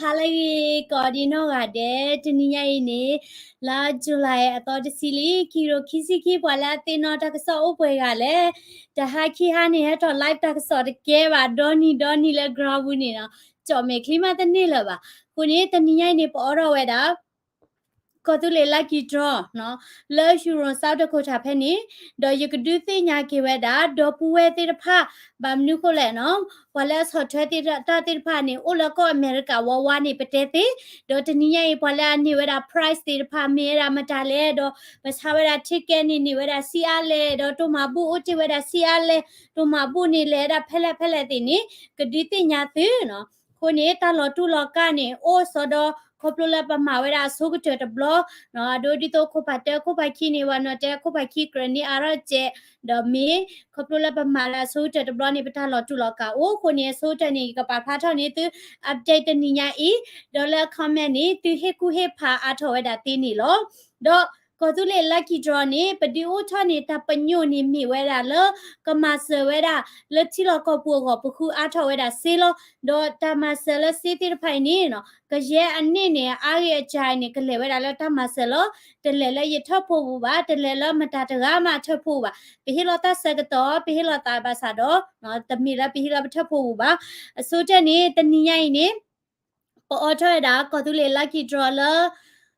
ဟါလၢအဂ့ၤ ကိးဒံနီၢ်ဂၤဒဲး, တနံၤညါအံၤန့ၣ် လါ July အသီတဆံလံ, ခံကထိခံဆံခံ, ပှၤလၢအသ့ၣ်နီၣ်တၢ်ကစီၣ်အိၣ်ပှဲၤဂၤလဲၣ်. တဟါခံဟါန့ၣ် ဟဲထီၣ် live တၢ်ကစီၣ်တကဲဘၣ်, ဒီနံၤဒီနံၤလၢ ground ပူၤန့ၣ်နီၤ, ကၠီၣ်မဲာ်ချံမးတန့ၢ်လၢၤဘၣ်. အဃိန့ၣ် တနံၤညါအံၤန့ၣ် ပအိးထီၣ်ဝဲဒၣ် ကီၢ်သူလ့ၤ lucky draw နီၤ, လၢ Huron South Dakota ဖဲန့ၣ်, ဒီးယကဒုးသ့ၣ်ညါက့ၤဝဲဒၣ် ဒီပုၢ်ဝဲၢ်သ့ၣ်တဖၣ်, ဘၣ်မနုၤဃိလဲၣ်နီၤ, ပှၤလၢအဆီၣ်ထွဲသ့ၣ်တၢ်သ့ၣ်တဖၣ်န့ၣ် အိၣ်လၢကီၢ်အမဲရကၤဝါဝါန့ၣ် ပတဲသ့, ဒီးတနံၤညါအံၤ ပှၤလၢအန့ၢ်ဝဲဒၣ် prize သ့ၣ်တဖၣ် မ့ၢ်ဝဲဒၣ်မတၤလဲၣ်, ဒီးပဆါဝဲဒၣ် ticket န့ၣ် န့ၢ်ဝဲဒၣ်ဆံးအါလဲၣ်, ဒီးတိၢ်မၤဘူၣ်အိၣ်တ့ၢ်ဝဲဒၣ်ဆံးအါလဲၣ်, တိၢ်မၤဘူၣ်န့ၣ် လဲၤဝဲဒၣ်ဖဲလဲၣ်ဖဲလဲၣ်သ့ၣ်န့ၣ် ကဒုးသ့ၣ်ညါသုနီၤ. အဃိန့ၣ် တၢ်လီၤတူၢ်လီၤကာ်န့ၣ် အိၣ်စီဒီး ခီဖျိလၢပမၤဝဲဒၣ်အဆိကတၢၢ်တဘျီ, အဒိဒ်သိးခိၣ်ဖးတၢ ခိၣ်ဖးခံန့ၣ် ပှၤနီၤတဲခိၣ်ဖးခံကြၢးန့ၢ်အါထီၣ်စဲး, ဒီးမ့ၢ် ခီဖျိလၢပမၤလၢအဆိကတၢၢ်တဘျီန့ၣ် ပတၢ်လီၤတူၢ်လီၤကာ်အိၣ်. အဃိန့ၣ် အဆိကတၢၢ်န့ၣ် ယကပာ်ဖျါထီၣ်န့ၢ်သု update တနံၤညါအံၤ, ဒီးလၢ comment န့ၣ် သုဟ့ၣ်ကူၣ်ဟ့ၣ်ဖးအါထီၣ်ဝဲဒၣ်သ့န့ၣ်လီၤ. ဒီးကီၢ်သူလ့ၤ lucky draw န့ၣ် ပဒုးအိၣ်ထီၣ်န့ၣ် တၢ်ပညိၣ်န့ၣ်မ့ၢ်ဝဲဒၣ်လၢ ကမၤစၢၤဝဲဒၣ် လၢထံလီၢ်ကီၢ်ပူၤအဂီၢ် ပဃုအါထီၣ်ဝဲဒၣ်စ့လီၤ. ဒီးတၢ်မၤစၢၤလၢစ့သ့ၣ်တဖၣ်အံၤန့ၣ်နီၤ, ကယဲၢ်အန့ၣ်န့ၣ် အါဂ့ၢ်အကၢအံၤန့ၣ် ကလဲၤဝဲဒၣ်လၢတၢ်မၤစၢၤလီၤ. တလဲၤလၢယထၢၣ်ဖိပူၤဘၣ်, တလဲၤလၢမတၤတဂၤမးအထၢၣ်ဖိပူၤဘၣ်, ပဟ့ၣ်လီၤတၢ်ဆၢကတီၢ်, ပဟ့ၣ်လီၤသးဘၣ်ဆၣ်ဒီး တမ့ၢ်လၢပဟ့ၣ်လီၤပထၢၣ်ဖိပူၤဘၣ်. အဆိကတၢၢ်န့ၣ် တနံၤညါအံၤန့ၣ် ပအိးထီၣ်ဝဲဒၣ် ကီၢ်သူလ့ၤ lucky draw လၢ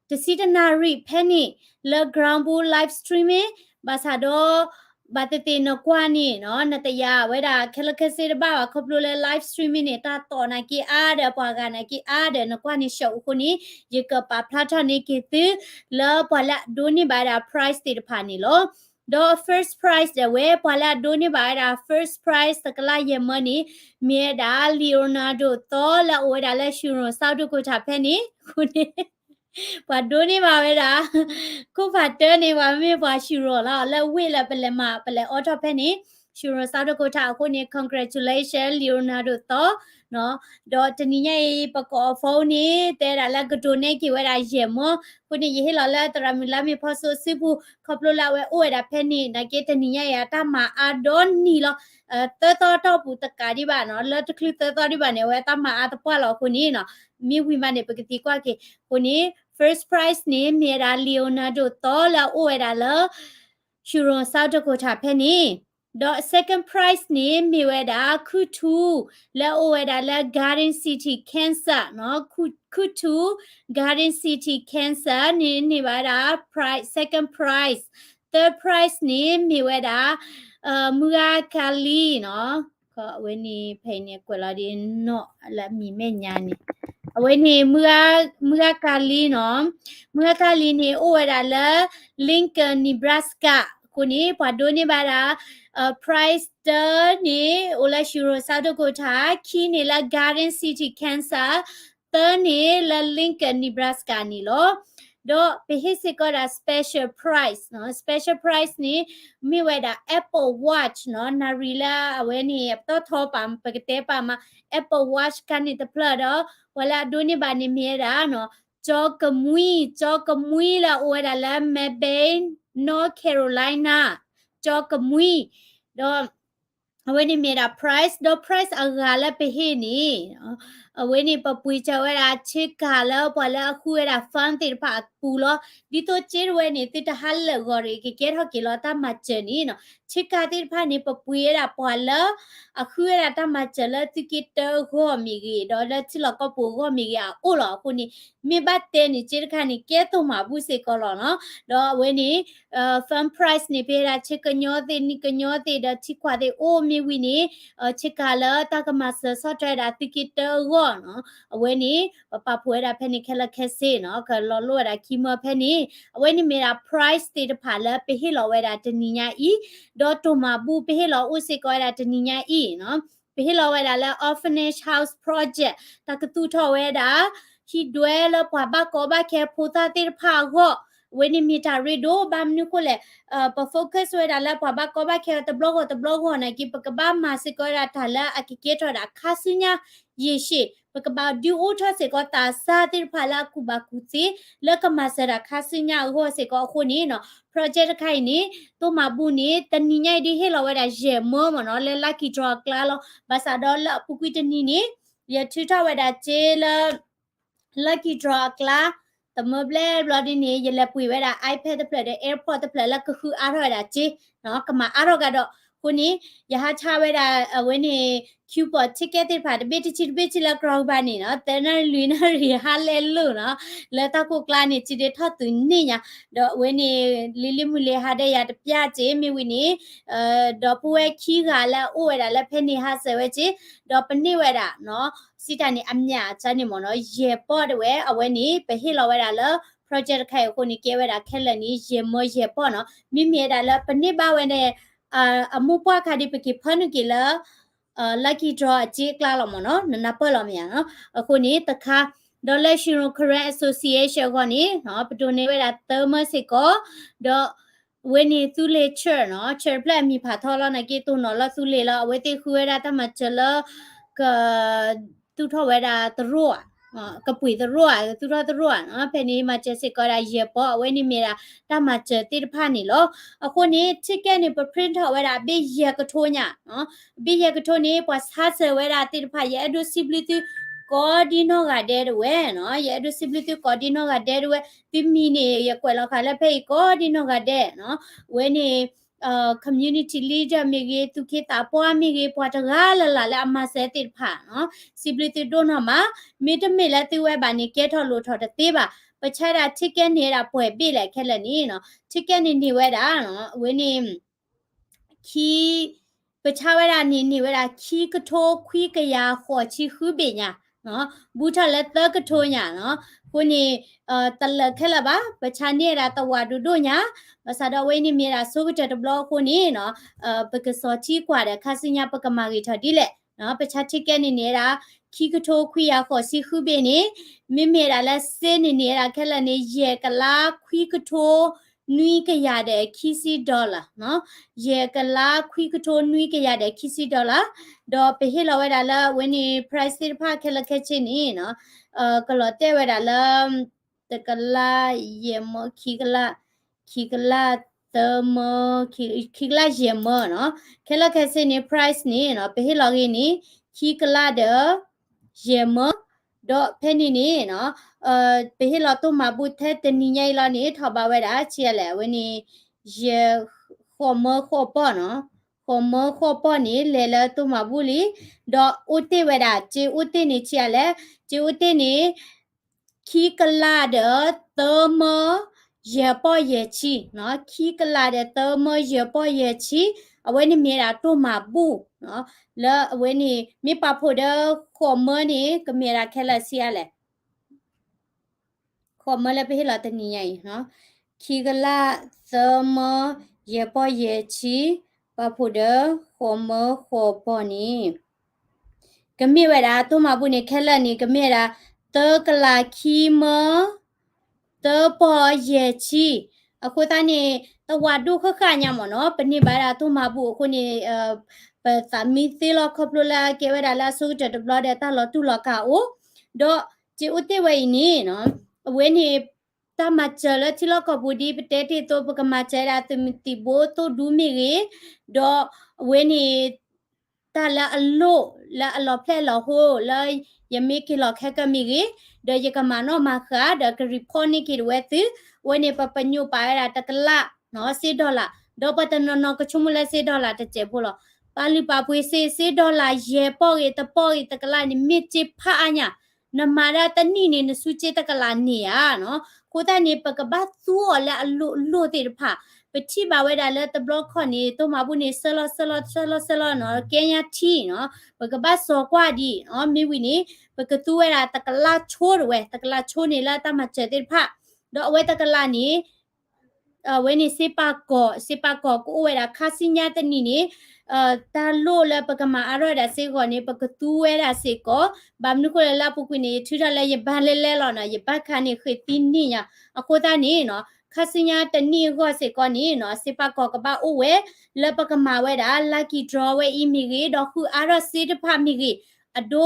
တဆံတနၣ်ရံၣ်ဖဲန့ၣ် လၢ ground ပူၤ live streaming ဘၣ်ဆၣ်ဒီး ဘၣ်သ့ၣ်သ့ၣ်နကွၢ်န့ၣ်နီၤ, နတယာ်ဝဲဒၣ်ခဲလၢာ်ခဲဆ့တဘၣ်ဘၣ်, ခီဖျိလၢ live streaming န့ၣ် တၢ်သီၣ်နာ်က့အါဒီး ပှၤဂၤနာ်က့အါဒီး နကွၢ်န့ၣ် ရှော့ အဃိန့ၣ် ယကပာ်ဖျါထီၣ်န့ၢ်က့ၤသု လၢပှၤလၢအဒိးန့ၢ်ဘၣ်ဝဲဒၣ် prize သ့ၣ်တဖၣ်န့ၣ်လီၤ. ဒီး first prize ဒၣ်ဝဲ ပှၤလၢအဒိးန့ၢ်ဘၣ်ဝဲဒၣ် first prize တကလးယဲၢ်မၢန့ၣ် မ့ၢ်ဝဲဒၣ် Leonardo သီ လၢအအိၣ်ဝဲဒၣ်လၢ Huron South Dakota ဖဲန့ၣ် အဃိန့ၣ် ပှၤဒိးန့ၢ်ဘၣ်ဝဲဒၣ် ခိၣ်ဖးတၢန့ၣ် ပှၤမ့ၢ်ပှၤ Huron လီၤ လၢဝ့ၢ်လၢပလဲၤမၤ ပလဲၤအိးထီၣ်ဖဲန့ၣ် Huron South Dakota အဃိန့ၣ် congratulation Leonardo သီ ဒီးတနံၤညါအံၤ ပကိးအီၤ phone န့ၣ် တဲဒၣ်လၢကဒိးန့ၢ်က့ၤဝဲဒၣ်ယဲၢ်မၢ, အဃိန့ၣ် ယဟ့ၣ်လီၤလၢသရၣ်မုၣ်လါမ့ၤဖီစိအစုပူၤ ခီဖျိလၢအဝဲအိၣ်ဝဲဒၣ်ဖဲန့ၣ် နာ်က့တနံၤညါအံၤအတၢ်မၤအါဒီနံၤလီၤ. သၢသီတီၢ်ပူၤတကးဒံးဘၣ်နီၤ, လၢတချုးသၢသီဒံးဘၣ်န့ၣ် အဝဲတၢ်မၤအါတပှၢ်လီၤအဃိန့ၣ်နီၤ, မ့ၢ်ဝံၤမးန့ၣ် ပကသံကွၢ်က့ၤ. အဃိန့ၣ် first prize န့ၣ် မ့ၢ်ဝဲဒၣ် Leonardo သီ လၢအအိၣ်ဝဲဒၣ်လၢ Huron South Dakota ဖဲန့ၣ်, ဒီး second prize န့ၣ် မ့ၢ်ဝဲဒၣ် ခူၣ်ထူ လၢအအိၣ်ဝဲဒၣ်လၢ Garden City Kansas နီၤ, ခူၣ်ထူ Garden City Kansas န့ၣ် န့ၢ်ဘၣ်ဝဲဒၣ် prize, second prize, third prize န့ၣ် မ့ၢ်ဝဲဒၣ် မုၢ်ဂၤကၤလံနီၤ, အဝဲန့ၣ် ဖဲအံၤန့ၣ် ကွဲးလီၤဒ်နီၢ်လၢအမံၤမဲာ်ညါန့ၣ်, အဝဲန့ၣ် မုၢ်ဂၤကၤလံနီၤ, မုၢ်ဂၤကၤလံန့ၣ် အိၣ်ဝဲဒၣ်လၢ Lincoln Nebraska အဃိန့ၣ် ပှၤဒိးန့ၢ်ဘၣ်ဒၣ် prize တၢန့ၣ် အိၣ်လၢ Huron South Dakota, ခံန့ၣ်လၢ Garden City Kansas, သၢန့ၣ်လၢ Lincoln Nebraska န့ၣ်လီၤ. ဒီးပဟ့ၣ်စ့ၢ်ကီးဒၣ် special prize နီၤ, special prize န့ၣ် မ့ၢ်ဝဲဒၣ် Apple Watch နီၤ, နၣ်ရံၣ်လၢအဝဲန့ၣ် ပတီၢ်ထီပာ် ပကတဲပာ်မး Apple Watch ကါန့ၣ်တဖျၢၣ်ဒီး ပှၤလၢအဒိးန့ၢ်ဘၣ်န့ၣ်မ့ၢ်ဝဲဒၣ်နီၤ, ကၠီကမှံ, ကၠီကမှံလၢအအိၣ်ဝဲဒၣ်လၢ Mebane, North Carolina, ကၠီကမှံ, ဒီး အဝဲန့ၣ်မ့ၢ်ဒၣ် prize, ဒီး prize အဂၤလၢပဟ့ၣ်န့ၣ် အဝဲန့ၣ် ပပှ့ၤစၢၤဝဲဒၣ် ဆ့ကၤလၢပှၤလၢအဃုဝဲဒၣ် fund သ့ၣ်တဖၣ်အပူၤလီၤ. ဒ်သိးစ့တဝဲန့ၣ် သုတဟးလၢာ်ဂီၤတဂ့ၤ, ကကဲထီၣ်က့ၤလီၤတၢ်မၤစၢၤန့ၣ်နီၤ. ဆ့ကၤသ့ၣ်တဖၣ်န့ၣ် ပပှ့ၤဝဲဒၣ်ပှၤလၢ အဃုဝဲဒၣ်တၢ်မၤစၢၤလၢသုးက့တၢအဂီၢ်မ့ၢ်ဂ့ၤ, ဒီးလၢထံလီၢ်ကီၢ်ပူၤအဂီၢ်မ့ၢ်ဂ့ၤ အအိၣ်လီၤ. အဃိန့ၣ် မ့ၢ်ဘၣ်တဲန့ၣ် စ့တခါန့ၣ် ကဲတိၢ်မၤဘူၣ်စ့ၢ်ကီးလီၤနီၤ. ဒီးအဝဲန့ၣ် first prize န့ၣ် ပဟ့ၣ်ဒၣ်ဆ့ကညီသ့ၣ် နံၣ်ကညီသ့ၣ် ဒီးထံခွးသ့ၣ်အိၣ်မ့ၢ်ဝံၤန့ၣ် ဆ့ကၤလၢတၢ်ကမၤစၢၤဆီၣ်ထွဲဝဲဒၣ်သုးက့တၢအဂီၢ်နီၤ. အဝဲန့ၣ် ပပာ်ဖှိၣ်ဝဲဒၣ်ဖဲန့ၣ်ခဲလၢာ်ခဲဆ့နီၤ, ကလီၤလိၣ်ဝဲဒၣ်ခံမၢဖဲန့ၣ်. အဝဲန့ၣ်မ့ၢ်ဒၣ် prize သ့ၣ်တဖၣ်လၢပဟ့ၣ်လီၤဝဲဒၣ်တနံၤညါအံၤ, ဒီးတိၢ်မၤဘူၣ်ပဟ့ၣ်လီၤအိၣ်စ့ၢ်ကီးဝဲဒၣ်တနံၤညါအံၤနီၤ. ပဟ့ၣ်လီၤဝဲဒၣ်လၢ Orphanage House Project တၢ်ကသူၣ်ထီၣ်ဝဲဒၣ် ဟံၣ်ဒွဲလၢပှၤဘၣ်ကီဘၣ်ခဲဖိသၣ်သ့ၣ်တဖၣ်အဂီၢ်, အဝဲန့ၣ်မ့ၢ်တၢ်ရ့ဒိၣ် ဘၣ်မနုၤဃိလဲၣ်, ပ focus ဝဲဒၣ်လၢပှၤဘၣ်ကီဘၣ်ခဲတဘျီဂီၢ်တဘျီဂီၢ်နာ်က့ ပကဘၣ်မၤစ့ၢ်ကီးဝဲဒၣ်တၢ်လၢအကကဲထီၣ်ဒၣ်ခါဆူညါ ယံာ်ရှံး, ပကဘၣ်ဒုးအိၣ်ထီၣ်စ့ၢ်ကီးသးစၢ်သ့ၣ်တဖၣ်လၢအကူၣ်ဘၣ်ကူၣ်သ့ လၢကမၤစၢၤဒၣ်ခါဆူညါအဂီၢ်စ့ၢ်ကီးအဃိန့ၣ်နီၤ. Project တခါအံၤန့ၣ် တိၢ်မၤဘူၣ်န့ၣ် တနံၤညါအံၤဒုးဟ့ၣ်လီၤဝဲဒၣ်ယဲၢ်မၢမ့ၢ်နီၤ, လၢ lucky draw အကျါလီၤ. ဘၣ်ဆၣ်ဒီးလၢအပူၤကွံာ်တနံၤန့ၣ် ယထုးထီၣ်ဝဲဒၣ်စ့လၢ Lucky Draw အကျါ တမၢဘျဲၣ်ဘျီဒ်န့ၣ် ယလဲၤပှ့ၤဝဲဒၣ် iPad တဖျၢၣ်ဒီး AirPod တဖျၢၣ်လၢကဃုအါထီၣ်ဝဲဒၣ်စ့, ကမၤအါထီၣ်ကဒီး. အဃိန့ၣ် ယဟးဆါဝဲဒၣ်အဝဲန့ၣ် coupon ticket သ့ၣ်တဖၣ် တဘ့ၣ်တဆံတဘ့ၣ်ဆံလၢကရီကဘၣ်န့ၣ်နီၤ, သၢနၣ်ရံၣ်လွံၢ်နၣ်ရံၣ်ဟါလဲလိာ်နီၤ, လၢတၢ်ကိၢ်ကျါန့ၣ် စံးဒ့ထီၣ်သုးန့ၣ်ညါ, ဒီးအဝဲန့ၣ် လံၤလံၤမုၢ်လံၤဟါဒဲးယၤတပျၢ်စ့ မ့ၢ်ဝံၤန့ၣ် ဒီပုၢ်ဝဲၢ်ခံဂၤလၢအအိၣ်ဝဲဒၣ်လၢဖဲန့ၣ်ဟးစၢၤဝဲစ့, ဒီးပန့ၢ်ဝဲဒၣ်နီၤ, စံးတၢ်န့ၣ် အမျးအစၢန့ၣ်မ့ၢ်နီၤ, ယဲၢ်ပီၢ်တဝဲ အဝဲန့ၣ် ပဟ့ၣ်လီၤဝဲဒၣ်လၢ project တခါအံၤအဃိန့ၣ် ကဲဝဲဒၣ်ခဲလၢာ်န့ၣ် ယဲၢ်မၢယဲၢ်ပီၢ်နီၤ, မ့မ့ၢ်ဝဲဒၣ်လၢပန့ၢ်ဘၣ်ဝဲန့ၣ် အမိၢ်ပှၢ်ခါဒ်ပက့ၤဖၢနုာ်က့ၤလၢ Lucky Draw အစ့အကျါလီၤမ့ၢ်နီၤ, နနၢ်ပၢၢ်လီၤမ့ၢ်ဧါနီၤ, အဃိန့ၣ်တခါ, ဒီးလၢ Shinran Karen Association အဂီၢ်န့ၣ် ပဒိးန့ၢ်ဝဲဒၣ်သၢမၢစ့ၢ်ကီး, ဒီး အဝဲန့ၣ်သူလ့ၤ church နီၤ, church ဖျၢၣ်အမံၤဖးထီလီၤနာ်က့ တိၢ်နီၣ်လၢသူလ့ၤလီၤ, အဝဲသ့ၣ်ဃုဝဲဒၣ်တၢ်မၤစၢၤလၢ က သူၣ်ထီၣ်ဝဲဒၣ်သရိာ်ဧါ, ကပှ့ၤသရိာ်ဧါ, သူၣ်ထီၣ်သရိာ်ဧါနီၤ, ဖဲန့ၣ်မၤစၢၤစ့ၢ်ကီးဒၣ်ယဲၢ်ပီၢ်, အဝဲန့ၣ်မ့ၢ်ဒၣ်တၢ်မၤစၢၤသ့ၣ်တဖၣ်န့ၣ်လီၤ. အဃိန့ၣ် ticket န့ၣ် ပ print ထီၣ်ဝဲဒၣ်အဘ့ၣ်ယဲၢ်ကထိညါ, အဘ့ၣ်ယဲၢ်ကထိန့ၣ် ပှၤဆါစၢၤဝဲဒၣ်သ့ၣ်တဖၣ် ယအဲၣ်ဒိးစံးဘျုးသု ကိးဒံနီၢ်ဂၤဒဲးတဝဲနီၤ, ယအဲၣ်ဒိးစံးဘျုးသုကိးဒံနီၢ်ဂၤဒဲးတဝဲ, သုမံၤန့ၣ် ယကွဲးလီၤဃာ်လၢဖဲအံၤကိးဒံနီၢ်ဂၤဒဲးနီၤ, အဝဲန့ၣ် community leader မ့ၢ်ဂ့ၤ, သူၣ်က့သးပှၢ်မ့ၢ်ဂ့ၤ, ပှၤတဂၤလၢ်လၢ်လၢအမၤစၢၤသ့ၣ်တဖၣ်နီၤ, စံးဘျုးသုဒိၣ်နီၢ်မး, မ့တမ့ၢ်လၢသုဝဲဘၣ်န့ၣ် ကဲထီၣ်လိာ်ထီၣ်တသ့ဘၣ်, ပဆါဒၣ် ticket န့ၢ်ဝဲဒၣ်ပှဲၤဘ့ၣ်လဲၣ်ခဲလၢာ်န့ၣ်နီၤ, ticket န့ၣ်န့ၢ်ဝဲဒၣ် အဝဲန့ၣ် ခံ ပဆါဝဲဒၣ်န့ၣ်န့ၢ်ဝဲဒၣ် ခံကထိခွံကယၤဃိးဆံဃုဘ့ၣ်ညါ, ဘူးထီၣ်လၢသၢကထိညါနီၤ, အဃိန့ၣ် တလၢာ်ခဲလၢာ်ဘၣ်, ပဆါန့ၢ်ဝဲဒၣ်သဝးဒိၣ်ဒိၣ်ညါ, ဘၣ်ဆၣ်ဒီးအဝဲန့ၣ်မ့ၢ်ဒၣ်ဆိကတၢၢ်တဘျီအဃိန့ၣ်နီၤ, ပကစီၤထံကွၢ်ဒီးခါဆူညါပကမၤဂ့ၤထီၣ်ဒ်လဲၣ်, ပဆါ ticket န့ၣ်န့ၢ်ဝဲဒၣ် ခံကထိခွံကယၤဃိးဆံဃုဘ့ၣ်န့ၣ်, မ့မ့ၢ်ဝဲဒၣ်လၢစ့န့ၣ်န့ၢ်ဝဲဒၣ်ခဲလၢာ်န့ၣ် ယဲၢ်ကလးခွံကထိ နွံကယၤဒီးခံဆံ dollar နီၤ, ယဲၢ်ကလးခွံကထိနွံကယၤဒီးခံဆံ dollar, ဒီးပဟ့ၣ်လီၤဝဲဒၣ်လၢအဝဲန့ၣ် prize သ့ၣ်တဖၣ်ခဲလၢာ်ခဲဆ့န့ၣ်နီၤ, ကလီၤတဲာ်ဝဲဒၣ်လၢ တကလးယဲၢ်မၢ ခံကလး, ခံကလးသၢမၢ, ခံကလးယဲၢ်မၢနီၤ, ခဲလၢာ်ခဲဆ့န့ၣ် prize န့ၣ်နီၤ ပဟ့ၣ်လီၤဂ့ၤန့ၣ် ခံကလးဒီး ယဲၢ်မၢ, ဒီးဖဲန့ၣ်န့ၣ်နီၤ, ပဟ့ၣ်လီၤတိၢ်မၤဘူၣ်ထဲတနံၤညါအံၤလီၤန့ၣ် ထီၣ်ဘးဝဲဒၣ်ဆံးအါလဲၣ် အဝဲန့ၣ် ယဲၢ် ဃိးမၢဃိးပီၢ်နီၤ, ဃိးမၢဃိးပီၢ်န့ၣ် လဲၤလၢတိၢ်မၤဘူၣ်လံ, ဒီးအိၣ်တ့ၢ်ဝဲဒၣ် စ့အိၣ်တ့ၢ်န့ၣ်ဆံးအါလဲၣ်, စ့အိၣ်တ့ၢ်န့ၣ် ခံကလးဒီးသၢမၢ ယဲၢ်ပီၢ်ယဲၢ်ဆံ, ခံကလးဒီးသၢမၢ ယဲၢ်ပီၢ်ယဲၢ်ဆံ, အဝဲန့ၣ်မ့ၢ်ဒၣ်တိၢ်မၤဘူၣ်, လၢအဝဲန့ၣ် မ့ၢ်ပာ်ဖှိၣ်ဒီးဃိးမၢန့ၣ် ကမ့ၢ်ဒၣ်ခဲလၢာ်ဆံးအါလဲၣ် ဃိးမၢလၢပဟ့ၣ်လီၤတနံၤညါအံၤ, ခံကလးသၢမၢ ယဲၢ်ပီၢ်ယဲၢ်ဆံ, ပာ်ဖှိၣ်ဒီးဃိးမၢဃိးပီၢ်န့ၣ် ကမ့ၢ်ဝဲဒၣ် တိၢ်မၤဘူၣ်န့ၣ် ခဲလၢာ်န့ၣ် ကမ့ၢ်ဝဲဒၣ် သၢကလးခံမၢ သၢပီၢ်ယဲၢ်ဆံ, အဃိသတးန့ၣ် သဝးဒိၣ်ဃၣ်ဃၣ်ညါမ့ၢ်နီၤ, ပန့ၢ်ဘၣ်ဒၣ်တိၢ်မၤဘူၣ်အဃိန့ၣ် ပသးမံသ့လီၤ ခီဖျိလၢကဲဝဲဒၣ်လၢအဆိကတၢၢ်တဘျီဒီးတၢ်လီၤတူၢ်လီၤကာ်အိၣ်, ဒီးစ့အိၣ်တ့ၢ်ဝဲအံၤန့ၣ် အဝဲန့ၣ် တၢ်မၤစၢၤလၢထံလီၢ်ကီၢ်ပူၤဒ်ပတဲတ့ၢ်အသိး ပကမၤစၢၤဒၣ်သုးမုၢ်သံၣ်ဘိသိၣ်ဒူမ့ၢ်ဂ့ၤ, ဒီးအဝဲန့ၣ် တၢ်လၢအလိၣ်လၢအလီၤဖျဲၣ်လီၤဟိ လၢယမ့ၢ်က့ၤလီၤခဲကၢမ့ၢ်ဂ့ၤ, ဒီးယကမၤနီၣ်မၤဃါ ဒီးက report န့ၢ်က့ၤဒၣ်ဝဲသု, အဝဲန့ၣ် ပပညိၣ်ပာ်ဝဲဒၣ်တကလး စ့ dollar, ဒီးပှၤတနီၤနီၤကဆိကမိၣ်လၢစ့ dollar တစဲးဖိလီၤ. ပာ်လုၢ်ပာ်ပှ့ၤစ့ စ့ dollar ယဲၢ်ပီၢ်ဂ့ၤ တပီၢ်ဂ့ၤ တကလးန့ၣ် မ့ၢ်စ့ဖးအါညါ, နမၤဒၣ်တနံၣ်န့ၣ် နဆူစ့တကလးန့ၣ်ဧါနီၤ. အဃိသတးန့ၣ် ပကဘၣ်သူအီၤလၢအလိၣ်အလိၣ်သ့ၣ်တဖၣ်, ပထံၣ်ဘၣ်ဝဲဒၣ်လၢတဘျီခီၣ်န့ၣ် တိၢ်မၤဘူၣ်န့ၣ် ဆှၢလီၤဆှၢလီၤဆှၢလီၤဆှၢလီၤနီၤ ကဲညါထံနီၤ, ပကဘၣ်စီၤကွၢ်ဒံးနီၤ, မ့ၢ်ဝံၤန့ၣ် ပကသူဝဲဒၣ်တကလးဆိတဝဲ, တကလးဆိန့ၣ်လၢတၢ်မၤစၢၤသ့ၣ်တဖၣ်, ဒီးအဝဲတကလးန့ၣ် အဝဲန့ၣ်စ့ပာ်ကီၤ, စ့ပာ်ကီၤကအိၣ်ဝဲဒၣ်ခါဆူညါတနံၣ်န့ၣ်, တၢ်လိၣ်လၢပကမၤအါထီၣ်ဝဲဒၣ်စ့အဂီၢ်န့ၣ် ပကသူဝဲဒၣ်စ့ၢ်ကီး, ဘၣ်မနုၤဃိလဲၣ်လၢအပူၤကွံာ်န့ၣ် ယထုးထီၣ်လၢယဘါလဲလဲလီၤနီၤ, ယဘါခါန့ၣ်ဃ့ၢ်သံန့ၣ်ညါ, အဃိသတးန့ၣ်နီၤ, ခါဆူညါတနံၣ်အဂီၢ်စ့ၢ်ကီးန့ၣ်နီၤ, စ့ပာ်ကီၤကဘၣ်အိၣ်ဝဲ လၢပကမၤဝဲဒၣ် lucky draw ဝဲအံၤမ့ၢ်ဂ့ၤ, ဒီးဃုအါထီၣ်စ့တဖၣ်မ့ၢ်ဂ့ၤ, အဒိ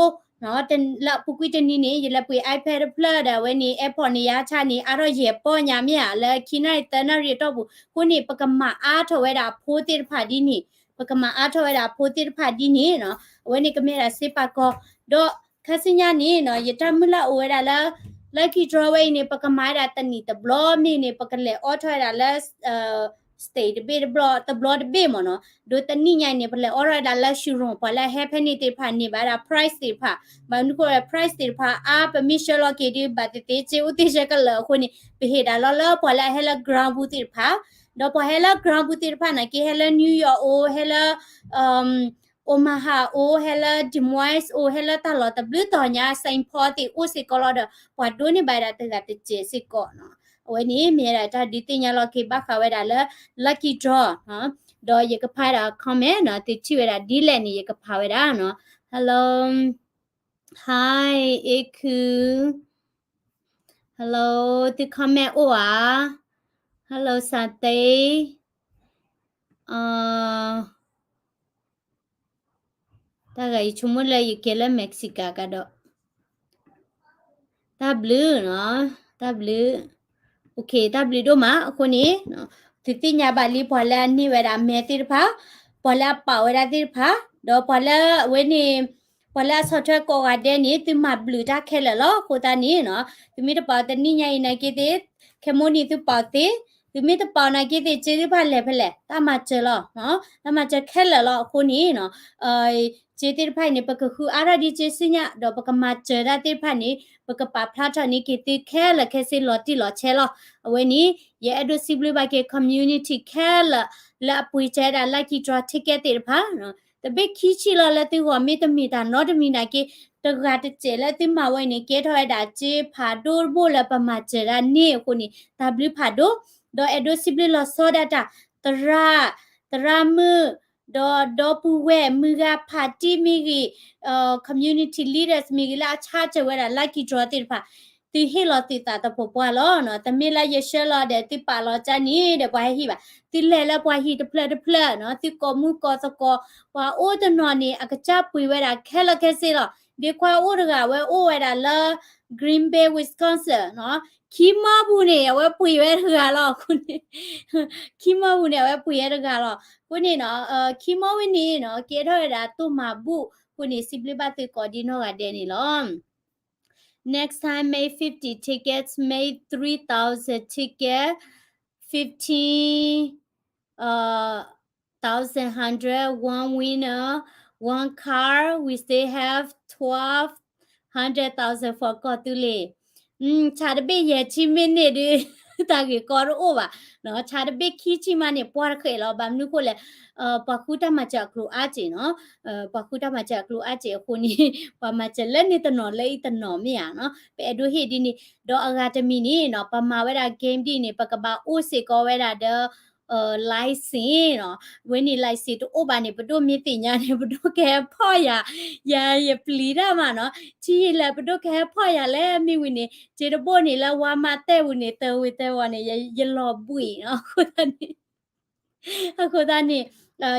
လၢအပူၤကွံာ်တနံၤန့ၣ် ယလဲၤပှ့ၤ iPad တဖျၢၣ်ဒီးအဝဲန့ၣ် airport န့ၣ် ယဟးဆါန့ၣ် အါထီၣ်ယဲၢ်ပီၢ်ညါမ့ၢ်ဧါ, လၢခံနၣ်ရံၣ်သၢနၣ်ရံၣ်အတီၢ်ပူၤ, အဃိန့ၣ် ပကမၤအါထီၣ်ဝဲဒၣ်အဖိသ့ၣ်တဖၣ်ဒ်န့ၣ်, ပကမၤအါထီၣ်ဝဲဒၣ်အဖိသ့ၣ်တဖၣ်ဒ်န့ၣ်နီၤ, အဝဲန့ၣ်ကမ့ၢ်ဒၣ်စ့ပာ်ကီၤ, ဒီးခါဆူညါန့ၣ်နီၤ, ယတၢ်မုၢ်လၢ်အိၣ်ဝဲဒၣ်လၢ Lucky draw ဝဲအံၤန့ၣ် ပကမၤဝဲဒၣ်တနံၣ်တဘျီမ့ၢ်န့ၣ် ပကလဲၤအိးထီၣ်ဝဲဒၣ်လၢ state တဘ့ၣ်တဘျီ တဘျီတဘ့ၣ်မ့ၢ်နီၤ. ဒီးတနံၣ်ညါအံၤန့ၣ် ပလဲၤအိးထီၣ်ဝဲဒၣ်လၢ showroom ပှၤလၢအဟဲဖဲန့ၣ်သ့ၣ်တဖၣ်န့ၢ်ဘၣ်ဝဲဒၣ် prize သ့ၣ်တဖၣ်, ဘၣ်မနုၤဃိ prize သ့ၣ်တဖၣ်အါ ပမ့ၢ်ဆှၢလီၤက့ၤဒီး ဘၣ်သ့ၣ်သ့ၣ် စ့အိၣ်သ့ၣ်ဆၢကလၢာ်အဃိန့ၣ် ပဟ့ၣ်ဒၣ်လီၤလၢပှၤလၢအဟဲလၢ ground ပူၤသ့ၣ်တဖၣ်, ဒီးပှၤဟဲလၢ ground ပူၤသ့ၣ်တဖၣ်နာ်က့ ဟဲလၢ New York အိၣ် ဟဲလၢ Omaha အိၣ် ဟဲလၢ Des Moines အိၣ် ဟဲလၢတၢ်လီၢ်တဘျုးတီၤညါ Saint Paul သ့ၣ်အိၣ်စ့ၢ်ကီးလီၤဒီး ပှၤဒိးန့ၢ်ဘၣ်ဝဲဒၣ်တဂၤတစဲးစ့ၢ်ကီးနီၤ. အဝဲန့ၣ်မ့ၢ်ဝဲဒၣ်တၢ်ဒုးသ့ၣ်ညါလီၤက့ၤဘၣ်ဃးဝဲဒၣ်လၢ lucky draw နီၤ. ဒီးယကဖးဒၣ် comment နီၤ, သုထံၣ်ဝဲဒၣ်ဒ်လဲၣ်န့ၣ် ယကဖးဝဲဒၣ်နီၤ. Hello, hi, အ့ခု Hello, သု comment အိၣ်ဧါ. Hello, စၤသ့, တၢ်ဂၤ ယဆိကမိၣ်လၢယကဲလၢ Mexico ကဒီး, တၢ်ဘျုးနီၤ, တၢ်ဘျုး, OK, တၢ်ဘျုးဒိၣ်မး. အဃိန့ၣ် သုသ့ၣ်ညါဘၣ်လံ ပှၤလၢအန့ၢ်ဝဲဒၣ်မဲသ့ၣ်တဖၣ်, ပှၤလၢအပာ်ဝဲဒၣ်သ့ၣ်တဖၣ်, ဒီးပှၤလၢအဝဲန့ၣ် ပှၤလၢအဆီၣ်ထွဲကိးဂၤဒဲးန့ၣ် သုမၤဘျုးတၢ်ခဲလၢာ်လီၤ. အဃိသတးန့ၣ်နီၤ, သုမ့ၢ်တပာ်တနံၣ်ညါအံၤနာ်က့သ့ၣ်, ခဲမိၣ်န့ၣ်သုပာ်သ့, သုမ့ၢ်တပာ်နာ်က့သ့ၣ် စ့သ့ၣ်တဖၣ်လဲၤဖဲလဲၣ်, တၢ်မၤစၢၤလီၤ, တၢ်မၤစၢၤခဲလၢာ်လီၤ. အဃိန့ၣ်နီၤ စ့သ့ၣ်တဖၣ်အံၤန့ၣ် ပကဃုအါထီၣ်ဒ်စ့စံညါ ဒီးပကမၤစၢၤတၢ်သ့ၣ်တဖၣ်န့ၣ် ပကပာ်ဖျါထီၣ်န့ၢ်က့ၤသုခဲလၢာ်ခဲဆ့လီၤတံၢ်လီၤဆဲးလီၤ. အဝဲန့ၣ် ယအဲၣ်ဒိးစံးဘျုးဘၣ်က့ၤ community ခဲလၢာ် လၢအပှ့ၤစၢၤဝဲဒၣ် lucky draw ticket သ့ၣ်တဖၣ်, တဘ့ၣ်ခံဆံလီၤလၢသုဂီၢ် မ့ၢ်တမ့ၢ်တၢ်နီတမံၤနာ်က့ တဂၤတစဲးလၢသုမၤဝဲအံၤန့ၣ် ကဲထီၣ်ဝဲဒၣ်စ့ဖးဒိၣ်တဘိလၢပမၤစၢၤဒၣ်န့ၣ်အဃိန့ၣ် တၢ်ဘျုးဖးဒိၣ်, ဒီးအဲၣ်ဒိးစံးဘျုးလီၤဆီဒၣ်တၢ် သရၣ်, သရၣ်မုၣ်, ဒီးဒီပုၢ်ဝဲၢ် မုၢ်ဂၤဖးတံၢ်မ့ၢ်ဂ့ၤ, community leaders မ့ၢ်ဂ့ၤ လၢအဆါစၢၤဝဲဒၣ် lucky draw သ့ၣ်တဖၣ်, သုဟ့ၣ်လီၤသုသးသပှၢ်ပှၢ်လီၤ. တမ့ၢ်လၢယဆှၢလီၤဒီးသုပာ်လီၤကၢ်န့ၣ်ဒီးပှၤဟဲဟံၣ်ဘၣ်, သုလဲၤလၢပှၤဟံၣ်တဖျၢၣ်တဖျၢၣ်နီၤ, သုကိးမုၢ်ကိးသကိး, ပှၤအိၣ်တနီၤန့ၣ် အကစၢ်ပှ့ၤဝဲဒၣ်ခဲလၢာ်ခဲဆ့လီၤ. ဒ့ခွါအိၣ်တဂၤ အဝဲအိၣ်ဝဲဒၣ်လၢ Green Bay, Wisconsin နီၤ, ခံမီပူၤန့ၣ် အဝဲပှ့ၤဝဲတဂၤလီၤ. အဃိန့ၣ် ခံမီပူၤန့ၣ် အဝဲပှ့ၤဝဲတဂၤလီၤ. အဃိန့ၣ်နီၤ, ခံမီဝဲန့ၣ်နီၤ ကဲထီၣ်ဝဲဒၣ်တိၢ်မၤဘူၣ်, အဃိန့ၣ် စံးဘျုးဘၣ်သုကိးဒံနီၢ်ဂၤဒဲးန့ၣ်လီၤ. Next time, May fifty tickets, May three thousand ticket, fifteen, uh, thousand hundred, one winner, one car, we still have twelve hundred thousand for ကီၢ်သူလ့ၤ. ဆါတဘ့ၣ်ယဲၢ်ဆံမ့ၢ်န့ၢ်ဒုး တၢ်ဂ့ၢ်ကီတအိၣ်ဘၣ်, ဆါတဘ့ၣ်ခံဆံမးန့ၣ် ပှၢ်တဃဲးလီၤ. ဘၣ်မနုၤဃိလဲၣ်, ပှၤဃုတၢ်မၤစၢၤအကျိၤအါက့ၢ်နီၤ, ပှၤဃုတၢ်မၤစၢၤအကျိၤအါက့ၢ်အဃိန့ၣ် ပှၤမၤစၢၤလၢန့ၣ်တနီၤလၢအံၤတနီၤမ့ၢ်ဧါနီၤ, ပအဲၣ်ဒိးဟ့ၣ်ဒ်န့ၣ်, ဒီးအဂၤတမံၤန့ၣ်နီၤ ပမၤဝဲဒၣ် game ဒ်န့ၣ် ပကဘၣ်အိၣ်စ့ၢ်ကီးဝဲဒၣ်ဒီး license နီၤ, အဝဲန့ၣ် license တအိၣ်ဘၣ်န့ၣ် ပဒိၣ်မ့ၢ်သ့ၣ်ညါန့ၣ် ပဒိၣ်ကဟဲဖီၣ်ယၤ, ယၤယပျံၤတၢ်မးနီၤ, ထံၣ်ယလဲၤ ပဒိၣ်ကဟဲဖီၣ်ယၤလဲၣ် မ့ၢ်ဝံၤန့ၣ် စ့တဘိန့ၣ် လၢဝါမးတဲဝံၤန့ၣ် သၢဝံၤသၢဝီၤန့ၣ် ယလီၤဘှံးနီၤ, အဃိသတးန့ၣ် အဃိသတးန့ၣ်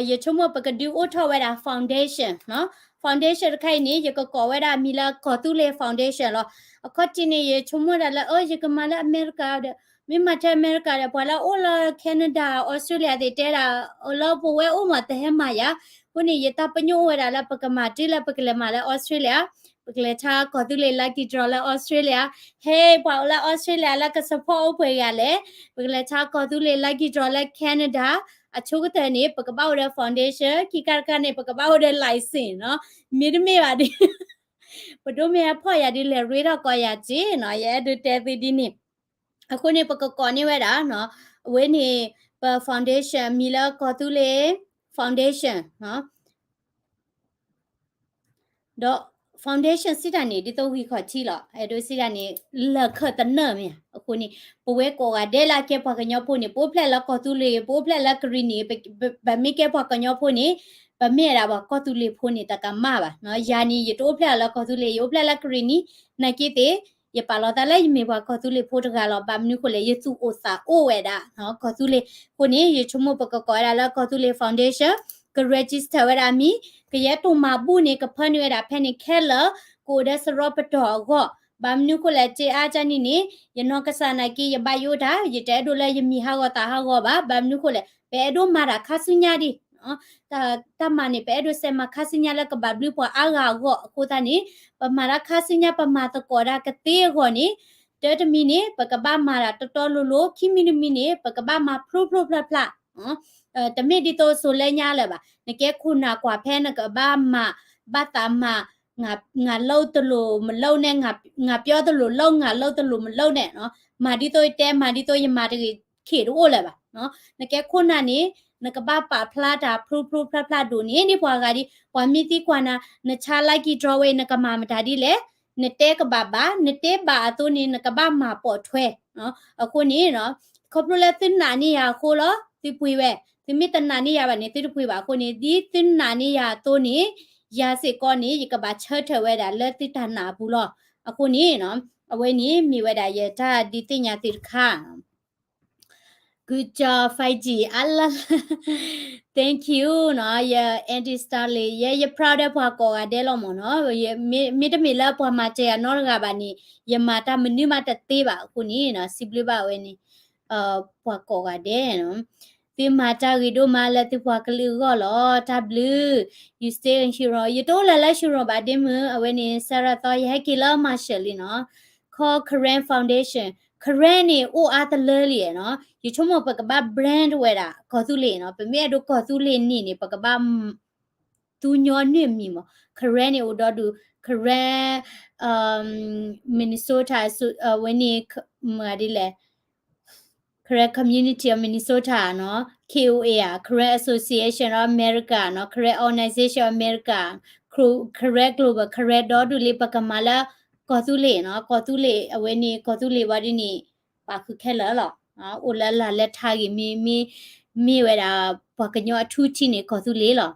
ယဆိကမိၣ်ပကဒုးအိၣ်ထီၣ်ဝဲဒၣ် foundation နီၤ, foundation တခါအံၤန့ၣ် ယကကိးဝဲဒၣ်မံၤလၢကီၢ်သူလ့ၤ foundation လီၤ. အခီၣ်ထံးန့ၣ် ယဆိကမိၣ်ဒၣ်လၢ အၢ ယကမၤလၢအမဲရကၤဒီး မ့ၢ်မၤထဲအမဲရကၤဒီး ပှၤလၢအအိၣ်လၢ Canada, Australia သ့ၣ်တဲဒၣ် လၢပဝဲအိၣ်မး တဟဲမၤယၤ, အဃိန့ၣ် ယတၢ်ပညိၣ်အိၣ်ဝဲဒၣ်လၢပကမၤတုၤလၢပကလဲၤမၤလၢ Australia, ပကလဲၤဆါကီၢ်သူလ့ၤ lucky draw လၢ Australia, ဟဲ ပှၤအိၣ်လၢ Australia လၢက support အိၣ်ပှဲၤဂၤလဲၣ်, ပကလဲၤဆါကီၢ်သူလ့ၤ lucky draw လၢ Canada, အဆိကတၢၢ်န့ၣ် ပကဘၣ်အိၣ်ဒီး foundation, ခံခါတခါန့ၣ် ပကဘၣ်အိၣ်ဒီး license နီၤ, မ့တမ့ၢ်ဘၣ်ဒီး ပဒိၣ်မ့ၢ်ဟဲဖီၣ်ယၤဒ်လဲၣ်ရ့ထီၣ်ကီးယၤစ့နီၤ, ယအဲၣ်ဒိးတဲသုဒ်န့ၣ်, အဃိန့ၣ် ပကကိးန့ၢ်ဝဲဒၣ်နီၤ, အဝဲန့ၣ် ပ foundation မံၤလၢကီၢ်သူလ့ၤ foundation နီၤ ဒီး foundation စံးတၢ်န့ၣ် ဒ်သိးဝံၤခီၣ်ထံးလီၤ, အဲၣ်ဒိးစံးတၢ်န့ၣ် လၢာ်ခၢၣ်သနၢၣ်မ့ၢ်ဧါ, အဃိန့ၣ် ပဝဲကိးဂၤဒဲးလၢအကဲပှၤကညီဖိန့ၣ် ပအိၣ်ဖျဲၣ်လၢကီၢ်သူလ့ၤ, ပအိၣ်ဖျဲၣ်လၢကရံၣ်နံၣ်, ပမ့ၢ်ကဲပှၤကညီဖိန့ၣ် ပမ့ၢ်ဝဲဒၣ်ပှၤကီၢ်သူလ့ၤဖိန့ၣ် တကမၣ်ဘၣ်နီၤ, ယၤန့ၣ် ယတအိၣ်ဖျဲၣ်လၢကီၢ်သူလ့ၤ, ယအိၣ်ဖျဲၣ်လၢကရံၣ်နံၣ်, နာ်က့သ့ၣ် ယပာ်လီၤသးလၢယမ့ၢ်ပှၤကီၢ်သူလ့ၤဖိတဂၤလီၤ, ဘၣ်မနုၤဃိလဲၣ် ယသူၣ်အိၣ်သးအိၣ်ဝဲဒၣ် ကီၢ်သူလ့ၤ, အဃိန့ၣ် ယဆိကမိၣ်ပကကိးဝဲဒၣ်လၢကီၢ်သူလ့ၤ foundation, က register ဝဲဒၣ်မံၤ, ကယဲၢ်တိၢ်မၤဘူၣ်န့ၣ် ကဖၢနုာ်ဝဲဒၣ်ဖဲန့ၣ်ခဲလၢာ်, ကအိၣ်ဒီးစရီပတီၢ်အဂီၢ်, ဘၣ်မနုၤဃိလဲၣ် စ့အါကန့ၣ်န့ၣ် ယနီၢ်ကစၢ်နာ်က့ ယဘၣ်ယိၣ်တၢ်, ယတအဲၣ်ဒိးလၢယမံၤဟးဂီၤသးဟးဂီၤဘၣ်, ဘၣ်မနုၤဃိလဲၣ် ပအဲၣ်ဒိးမၤတၢ်ခါဆူညါဒံး တၢ်မၤန့ၣ် ပအဲၣ်ဒိးစဲးမၤခါဆူညါလၢကဘၣ်ဘျုးပှၤအါဂၤအဂီၢ်, အဃိသတးန့ၣ် ပမၤတၢ်ခါဆူညါ ပမၤသကိးတၢ်ကသ့အဂီၢ်န့ၣ် တၢတမံၤန့ၣ် ပကဘၣ်မၤတၢ်တီတီလိၤလိၤ, ခံမံၤတမံၤန့ၣ် ပကဘၣ်မၤဖျိဖျိဖျါဖျါ, တမ့ၢ်ဒ်သိးစိၤလၢညါလၢၤဘၣ်. နကဲခိၣ်နၢ်ကွၢ်ဖဲ နကဘၣ်မၤဘၣ်သးမၤ, ငါလုပ်သလိုမလုပ်နဲ့, ငါပြောသလိုလုပ်, ငါလုပ်သလိုမလုပ်နဲ့, မၤဒ်သိးယတဲ, မၤဒ်သိးယမၤတဂ့ၤ, ခံးတအိၣ်လၢၤဘၣ်. နကဲခိၣ်နၢ်န့ၣ် နကဘၣ်ပာ်ဖျါတၢ်ဖျိဖျိဖျါဖျါဒိၣ်န့ၢ်ဒ်ပှၤဂၤဒ်, ပှၤမ့ၢ်သံကွၢ်နၤ, နဆါ lucky draw ဝဲ နကမၤမတၤဒ်လဲၣ်, နတဲကဘၣ်ဘၣ်, နတဲဘၣ်အသိးန့ၣ် နကဘၣ်မၤပိာ်ထွဲ. အဃိန့ၣ် ခီဖျိလၢသုနာ်န့ၢ်ယၤအဃိလီၤ သုပှ့ၤဝဲ, သုမ့ၢ်တနာ်န့ၢ်ယၤဘၣ်န့ၣ် သုတပှ့ၤဘၣ်. အဃိန့ၣ် ဒ်သုနာ်န့ၢ်ယၤအသိးန့ၣ် ယၤစ့ၢ်ကီးန့ၣ် ယကဘၣ်ဆၢထၢၣ်ဝဲဒၣ်လၢသုတၢ်နာ်အပူၤလီၤ. အဃိန့ၣ် အဝဲန့ၣ်မ့ၢ်ဝဲဒၣ်ယတၢ်ဒုးသ့ၣ်ညါသုတခါ. Good job, five G. Thank you နီၤ, ယ Andy Starley, ယ ယ proud ဒီးပှၤကိးဂၤဒဲးလီၤမ့ၢ်နီၤ. မ့တမ့ၢ်လၢပှၤမၤစၢၤယၤနီတဂၤဘၣ်န့ၣ် ယမၤတၢ်မနုၤမးတသ့ဘၣ်အဃိန့ၣ်နီၤ, စံးဘျုးဘၣ်ဝဲန့ၣ် ပှၤကိးဂၤဒဲးနီၤ. သုမၤတၢ်ဂ့ၤဒိၣ်မးလၢသုပှၤကလုာ်အဂီၢ်လီၤ. တၢ်ဘျုး you stay in Huron. ယတအိၣ်လၢၤလၢ Huron ဘၣ်ဒ့မုၣ်, အဝဲန့ၣ် စးရၢ်သီ ယဟဲက့ၤလၢ Marshall လံနီၤ. ခီ Karen Foundation, Karen န့ၣ် အိၣ်အါတလၢလံနီၤ. ယဆိကမိၣ်ပကဘၣ် brand ဝဲဒၣ်ကီၢ်သူလ့ၤနီၤ. ပမ့ၢ်အဲၣ်ဒိးကီၢ်သူလ့ၤန့ၣ်န့ၣ် ပကဘၣ် သူညီနုၢ်မံၤမး, Karen န့ၣ်အိၣ်ဒီဒူၣ်, Karen, Minnesota, အဝဲန့ၣ် မတၤဒ်လဲၣ်, Karen Community of Minnesota နီၤ, K O A ဧါ, Karen Association of America နီၤ, Karen Organization of America, Karen Global, Karen ဒီဒူၣ်လံ ပကမၤလၢကီၢ်သူလ့ၤနီၤ, ကီၢ်သူလ့ၤ အဝဲန့ၣ် ကီၢ်သူလ့ၤဝဲဒ်န့ၣ် ပာ်ဃုာ်ခဲလၢာ်လီၤ. အိၣ်လၢလၢ်လၢထါဂ့ၤ မ့မ့ၢ် မ့ၢ်ဝဲဒၣ် ပှၤကညီအထူအထံးန့ၣ် ကီၢ်သူလ့ၤလီၤ.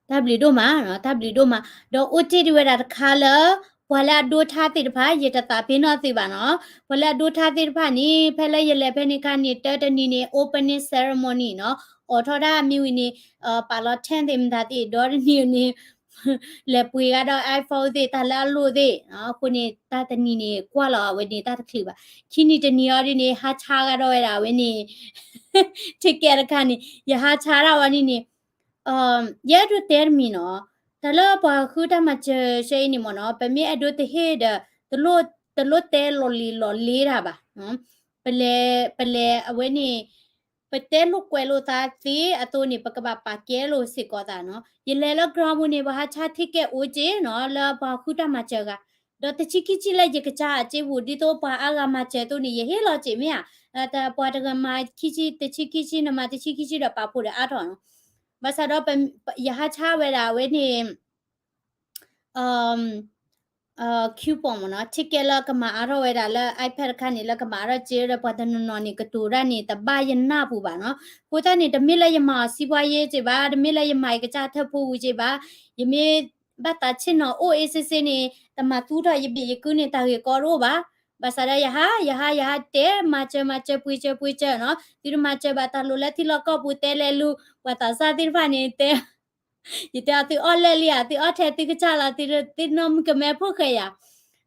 တၢ်ဘျုးဒိၣ်မး, တၢ်ဘျုးဒိၣ်မး, ဒီးအိၣ်တ့ၢ်ဒံးဝဲဒၣ်တခါလၢ ပှၤလၢအဒိထါသ့ၣ်တဖၣ် ယတသးပ့ၤနီၣ်သုဘၣ်နီၤ, ပှၤလၢအဒိထါသ့ၣ်တဖၣ်န့ၣ် ဖဲလၢယလဲၤဖဲန့ၣ်ခါန့ၣ် တၢတနံၤန့ၣ် opening ceremony နီၤ, အိးထီၣ်တၢ်မ့ၢ်ဝံၤန့ၣ် ပာ်လီၤ tent သ့ၣ်မတၤသ့ၣ် ဒီတနံၤန့ၣ် လဲၤပှ့ၤဂၤဒီး iPhone သ့ၣ် တၢ်လၢအလိၣ်သ့ၣ်, အဃိန့ၣ် တၢ်တနံၤန့ၣ် ကွၢ်လီၤအဝဲန့ၣ်တၢ်တချုးဘၣ်, ခံနံၤတနံၤအံၤဒ်န့ၣ် ဟးဆါဂၤဒီးဝဲဒၣ်အဝဲန့ၣ် ticket တခါန့ၣ် ယဟးဆါဒၣ်ဝဲန့ၣ်န့ၣ်, ယအဲၣ်ဒိးတဲတမံၤနီၤ, တၢ်လၢပှၤဃုတၢ်မၤစၢၤဆၢအံၤန့ၣ်မ့ၢ်နီၤ, ပမ့ၢ်အဲၣ်ဒိးတဟ့ၣ်ဒီး တလိၣ်တဲလီၤလံၤလီၤလ့တၢ်ဘၣ်, ပလဲၤ ပလဲၤအဝဲန့ၣ် ပတဲလိာ်ကွဲးလိာ်သးသ့အသိးန့ၣ် ပကဘၣ်ပာ်ကဲလိာ်စ့ၢ်ကီးသးနီၤ, ယလဲၤလၢ ground ပူၤန့ၣ် ပဟးဆါ ticket အိၣ်က့နီၤ လၢပှၤဃုတၢ်မၤစၢၤဂၤ, ဒီးတဆံခံဆံလၢယကစၢ်အစ့ပူၤ ဒ်သိးပှၤအါဂၤမၤစၢၤအသိးန့ၣ် ယဟ့ၣ်လီၤစ့ၢ်မ့ၢ်ဧါ, ပှၤတဂၤမၤခံဆံ တဆံခံဆံ နမၤတဆံခံဆံဒီးပာ်ဖှိၣ်ဒီးအါထီၣ်နီၤ, ဘၣ်ဆၣ်ဒီး ယဟးဆါဝဲဒၣ်အဝဲန့ၣ် coupon မ့ၢ်နီၤ, ticket လၢကမၤအါထီၣ်ဝဲဒၣ်လၢ iPad တခါန့ၣ် လၢကမၤအါထီၣ်စ့ဒီး ပှၤတနီၤနီၤန့ၣ် ကတိၤတၢ်န့ၣ် တဘၣ်ယနၢ်ပူၤဘၣ်နီၤ, အဃိသတးန့ၣ် တမ့ၢ်လၢယမၤအီၤ စီးပွားရေး စ့ၢ်ဘၣ်, တမ့ၢ်လၢယမၤယကစၢ်ထၢၣ်ဖိဝံၤစ့ၢ်ဘၣ်, ယမ့ၢ်ဘၣ်သးဆ့ၣ်နီၤအိၣ်အ့စ့စ့န့ၣ် တမၤသူထီၣ်ယဘ့ၣ်ယကုၢ်န့ၣ် တၢ်ဂ့ၢ်ကီတအိၣ်ဘၣ်, ဘၣ်ဆၣ်ဒီးယဟး ယဟး ယဟးတဲ မၤစၢၤမၤစၢၤ ပှ့ၤစၢၤပှ့ၤစၢၤနီၤ, သုတမၤစၢၤဘၣ်တၢ်လိၣ်လၢထံလီၢ်ကီၢ်ပူၤ တဲလဲၤလူၤ ပှၤသးစၢ်သ့ၣ်တဖၣ်န့ၣ် တဲ ယတဲအီၤ သုအီၣ်လၢာ်လံဧါ, သုအီၣ်ထဲသုကစၢ်လီၤ, သုသ့ၣ်နီၣ်မုၣ်ကမဲဖိၣ်ဃဲယၤ,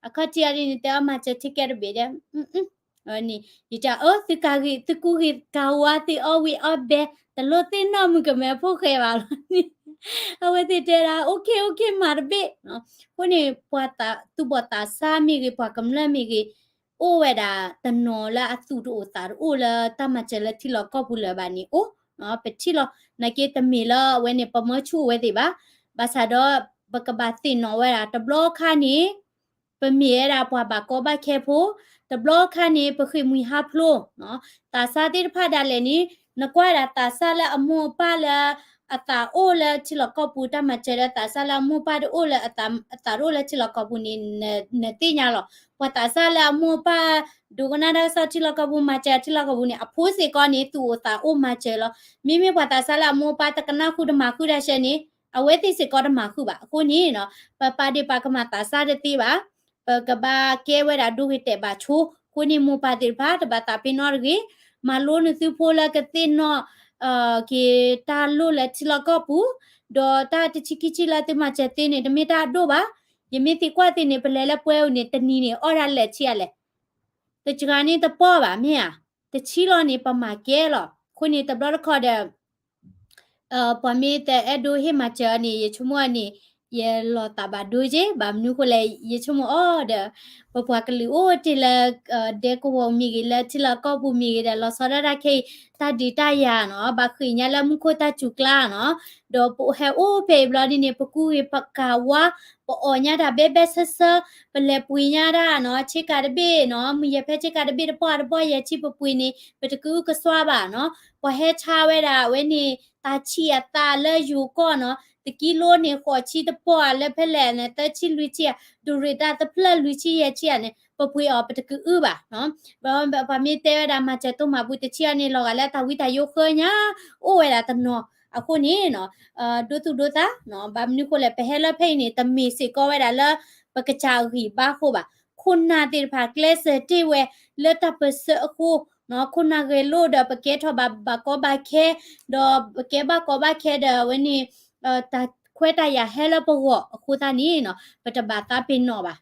အခီၣ်ထံးအီၤဒ်န့ၣ် တဲအီၤမၤစၢၤ ticket တဘ့ၣ်ဒီး န့ၣ် ယတဲအီၤ သုကၤဂ့ၤ သုကူဂ့ၤကၤဝါ သုအီၣ်ဝံၤအီၣ်ဘဲ တလိၣ်သ့ၣ်နီၣ်မုၣ်ကမဲဖိၣ်ဃဲဘၣ်လီၤန့ၣ်, အဝဲသ့ၣ်တဲဒၣ် okay okay မၤတဘ့ၣ်, အဃိန့ၣ် ပှၤသူၣ်ဘီၣ်သးစၢ်မ့ၢ်ဂ့ၤ ပှၤကမျၢၢ်မ့ၢ်ဂ့ၤ အိၣ်ဝဲဒၣ်တနီၤလၢအသူၣ်တအိၣ်သးတအိၣ်လၢတၢ်မၤစၢၤလၢထံလီၢ်ကီၢ်ပူၤလၢၤဘၣ်န့ၣ် အိၣ် ပထံၣ်လီၤ, နာ်က့တမ့ၢ်လၢအဝဲန့ၣ် ပမၢဆူၣ်ဝဲသ့ၣ်ဘၣ်, ဘၣ်ဆၣ်ဒီး ပကဘၣ်သ့ၣ်နီၣ်ဝဲဒၣ် တဘျီခါန့ၣ် ပမ့ၢ်ဝဲဒၣ်ပှၤဘၣ်ကီဘၣ်ခဲဖိ, တဘျီခါန့ၣ် ပဃ့ၢ်မှံဟးဖျိး, သးစၢ်သ့ၣ်တဖၣ်ဒၣ်လဲာ်န့ၣ် နကွၢ်ဒၣ်သးစၢ်လၢအမိၢ်အပၢ်လၢ အသးအိၣ်လၢထံလီၢ်ကီၢ်ပူၤ တၢ်မၤစၢၤလၢသးစၢ်လၢအမိၢ်အပၢ်တအိၣ်လၢ အသးတအိၣ်လၢထံလီၢ်ကီၢ်ပူၤန့ၣ် နသ့ၣ်ညါလီၤ, ပှၤသးစၢ်လၢအမိၢ်အပၢ် ဒိကနၣ်တၢ်ကစီၣ်ထံလီၢ်ကီၢ်ပူၤ မၤစၢၤထံလီၢ်ကီၢ်ပူၤန့ၣ် အဖိစ့ၢ်ကီးန့ၣ် သူၣ်အိၣ်သးအိၣ်မၤစၢၤလီၤ, မ့မ့ၢ်ပှၤသးစၢ်လၢအမိၢ်အပၢ်တကနၣ်ဃုာ်တမၤဃုာ်တၢ်ဆဲန့ၣ် အဝဲသ့ၣ်စ့ၢ်ကီးတမၤဃုာ်ဘၣ်, အဃိန့ၣ် ပပာ်ဒ့ၣ်ပာ်ကမၣ်သးစၢ်တသ့ဘၣ်, ပကဘၣ်ကဲဝဲဒၣ်ဒိဂ့ၤတဲာ်ဘၣ်ဆိ, အဃိန့ၣ်မိၢ်ပၢ်သ့ၣ်တဖၣ် တဘၣ်သးပ့ၤနီၣ်တဂ့ၤ, မၤလိနသုဖိလၢကသ့ၣ်နီၣ် က့ၤတၢ်လိၣ်လၢထံလီၢ်ကီၢ်ပူၤ, ဒီးတၢ်တဆံခံဆံလၢသုမၤစၢၤသ့န့ၣ် တမ့ၢ်တၢ်အဒိၣ်ဘၣ်, ယမ့ၢ်သံကွၢ်သ့န့ၣ် ပလဲၤလၢပှဲၤအူၤန့ၣ် တနံၤန့ၣ် အီၣ်ဒၣ်လဲာ်ဆံးအါလဲၣ်, တစှၤန့ၣ်တပီၢ်ဘၣ်မ့ၢ်ဧါ, တဆံလီၤန့ၣ် ပမၤကဲလီၤ, အဃိန့ၣ်တဘျီတခီၣ်ဒီး ပှၤမ့ၢ်တအဲၣ်ဒိးဟ့ၣ်မၤစၢၤအီၤန့ၣ် ယဆိကမိၣ်အီၤန့ၣ် ယလီၤသးဘၣ်ဒိက့ ဘၣ်မနုၤဃိလဲၣ် ယဆိကမိၣ်အီၤဒီး ပပှၤကလုာ်အိၣ်တ့ၢ်လၢ ဒဲကဝီၤမ့ၢ်ဂ့ၤ လၢထံလီၢ်ကီၢ်ပူၤမ့ၢ်ဂ့ၤဒီး လီၤဆီဒၣ်တၢ်ခဲအံၤ တၢ်ဒုးတၢ်ယၤနီၤ ဘၣ်ဃ့ၢ်ညါလၢမူခိၣ်တၢ်စူၤကျါနီၤ ဒီးပဟဲအိၣ်ဖဲအံၤဘျီဒ်န့ၣ် ပကူဂ့ၤပကၤဝါ ပအီၣ်ညါတၢ်ဘဲဘဲဆၢဆၢ ပလဲၤပှ့ၤညါတၢ်နီၤ ဆ့ကၤတဘ့ၣ်နီၤ မုၢ်ယဲၢ်ဖဲဆ့ကၤတဘ့ၣ်တပှၢ်တပှၢ်ယဲၢ်ဆံပပှ့ၤန့ၣ် ပတကအုကစွါဘၣ်နီၤ ပှၤဟဲဆါဝဲဒၣ်အဝဲန့ၣ် တၢ်ဆံးအသးလၢယိၤကီၢ်နီၤ တကံလိန့ၣ် ဃိးဆံတပီၢ်ဧါ လၢဖဲလဲၣ်န့ၣ် သၢဆံလွံၢ်ဆံဧါ ဒိၣ်ရ့ၣ်တၢ်တဖျၢၣ်လွံၢ်ဆံယဲၢ်ဆံဧါန့ၣ် ပပှ့ၤအီၤပတကအုဘၣ်နီၤ ပှၤမ့ၢ်တဲဝဲဒၣ် မၤစၢၤတိၢ်မၤဘူၣ်တဆံအီၤန့ၣ် လီၤဂာ်လၢတၢ်ဝံတၢ်ယိးဃၢညါ အိၣ်ဝဲဒၣ်တနီၤ အဃိန့ၣ်နီၤ ဒိသူၣ်ဒိသး ဘၣ်မနုၤဃိလဲၣ် ပဟဲလၢဖဲအံၤန့ၣ် တမ့ၢ်စ့ၢ်ကီးဝဲဒၣ်လၢ ပကစၢ်အဂံၢ်ဘါဃိဘၣ် ခိၣ်နၢ်သ့ၣ်တဖၣ်ကျဲးစၢးတ့ၢ်ဝဲ လၢတၢ်ပၢၢ်ဆၢအဃိ ခိၣ်နၢ်ဂဲၤလိဒီး ပကဲထီၣ်ဘၣ်ဘၣ်ကီဘၣ်ခဲ ဒီးပကဲဘၣ်ကီဘၣ်ခဲဒီး အဝဲန့ၣ် တၢ်ခွဲးတၢ်ယာ်ဟဲလၢပဂီၢ်အဃိသတးန့ၣ်နီၤ ပတဘၣ်သးပ့ၤနီၣ်ဘၣ်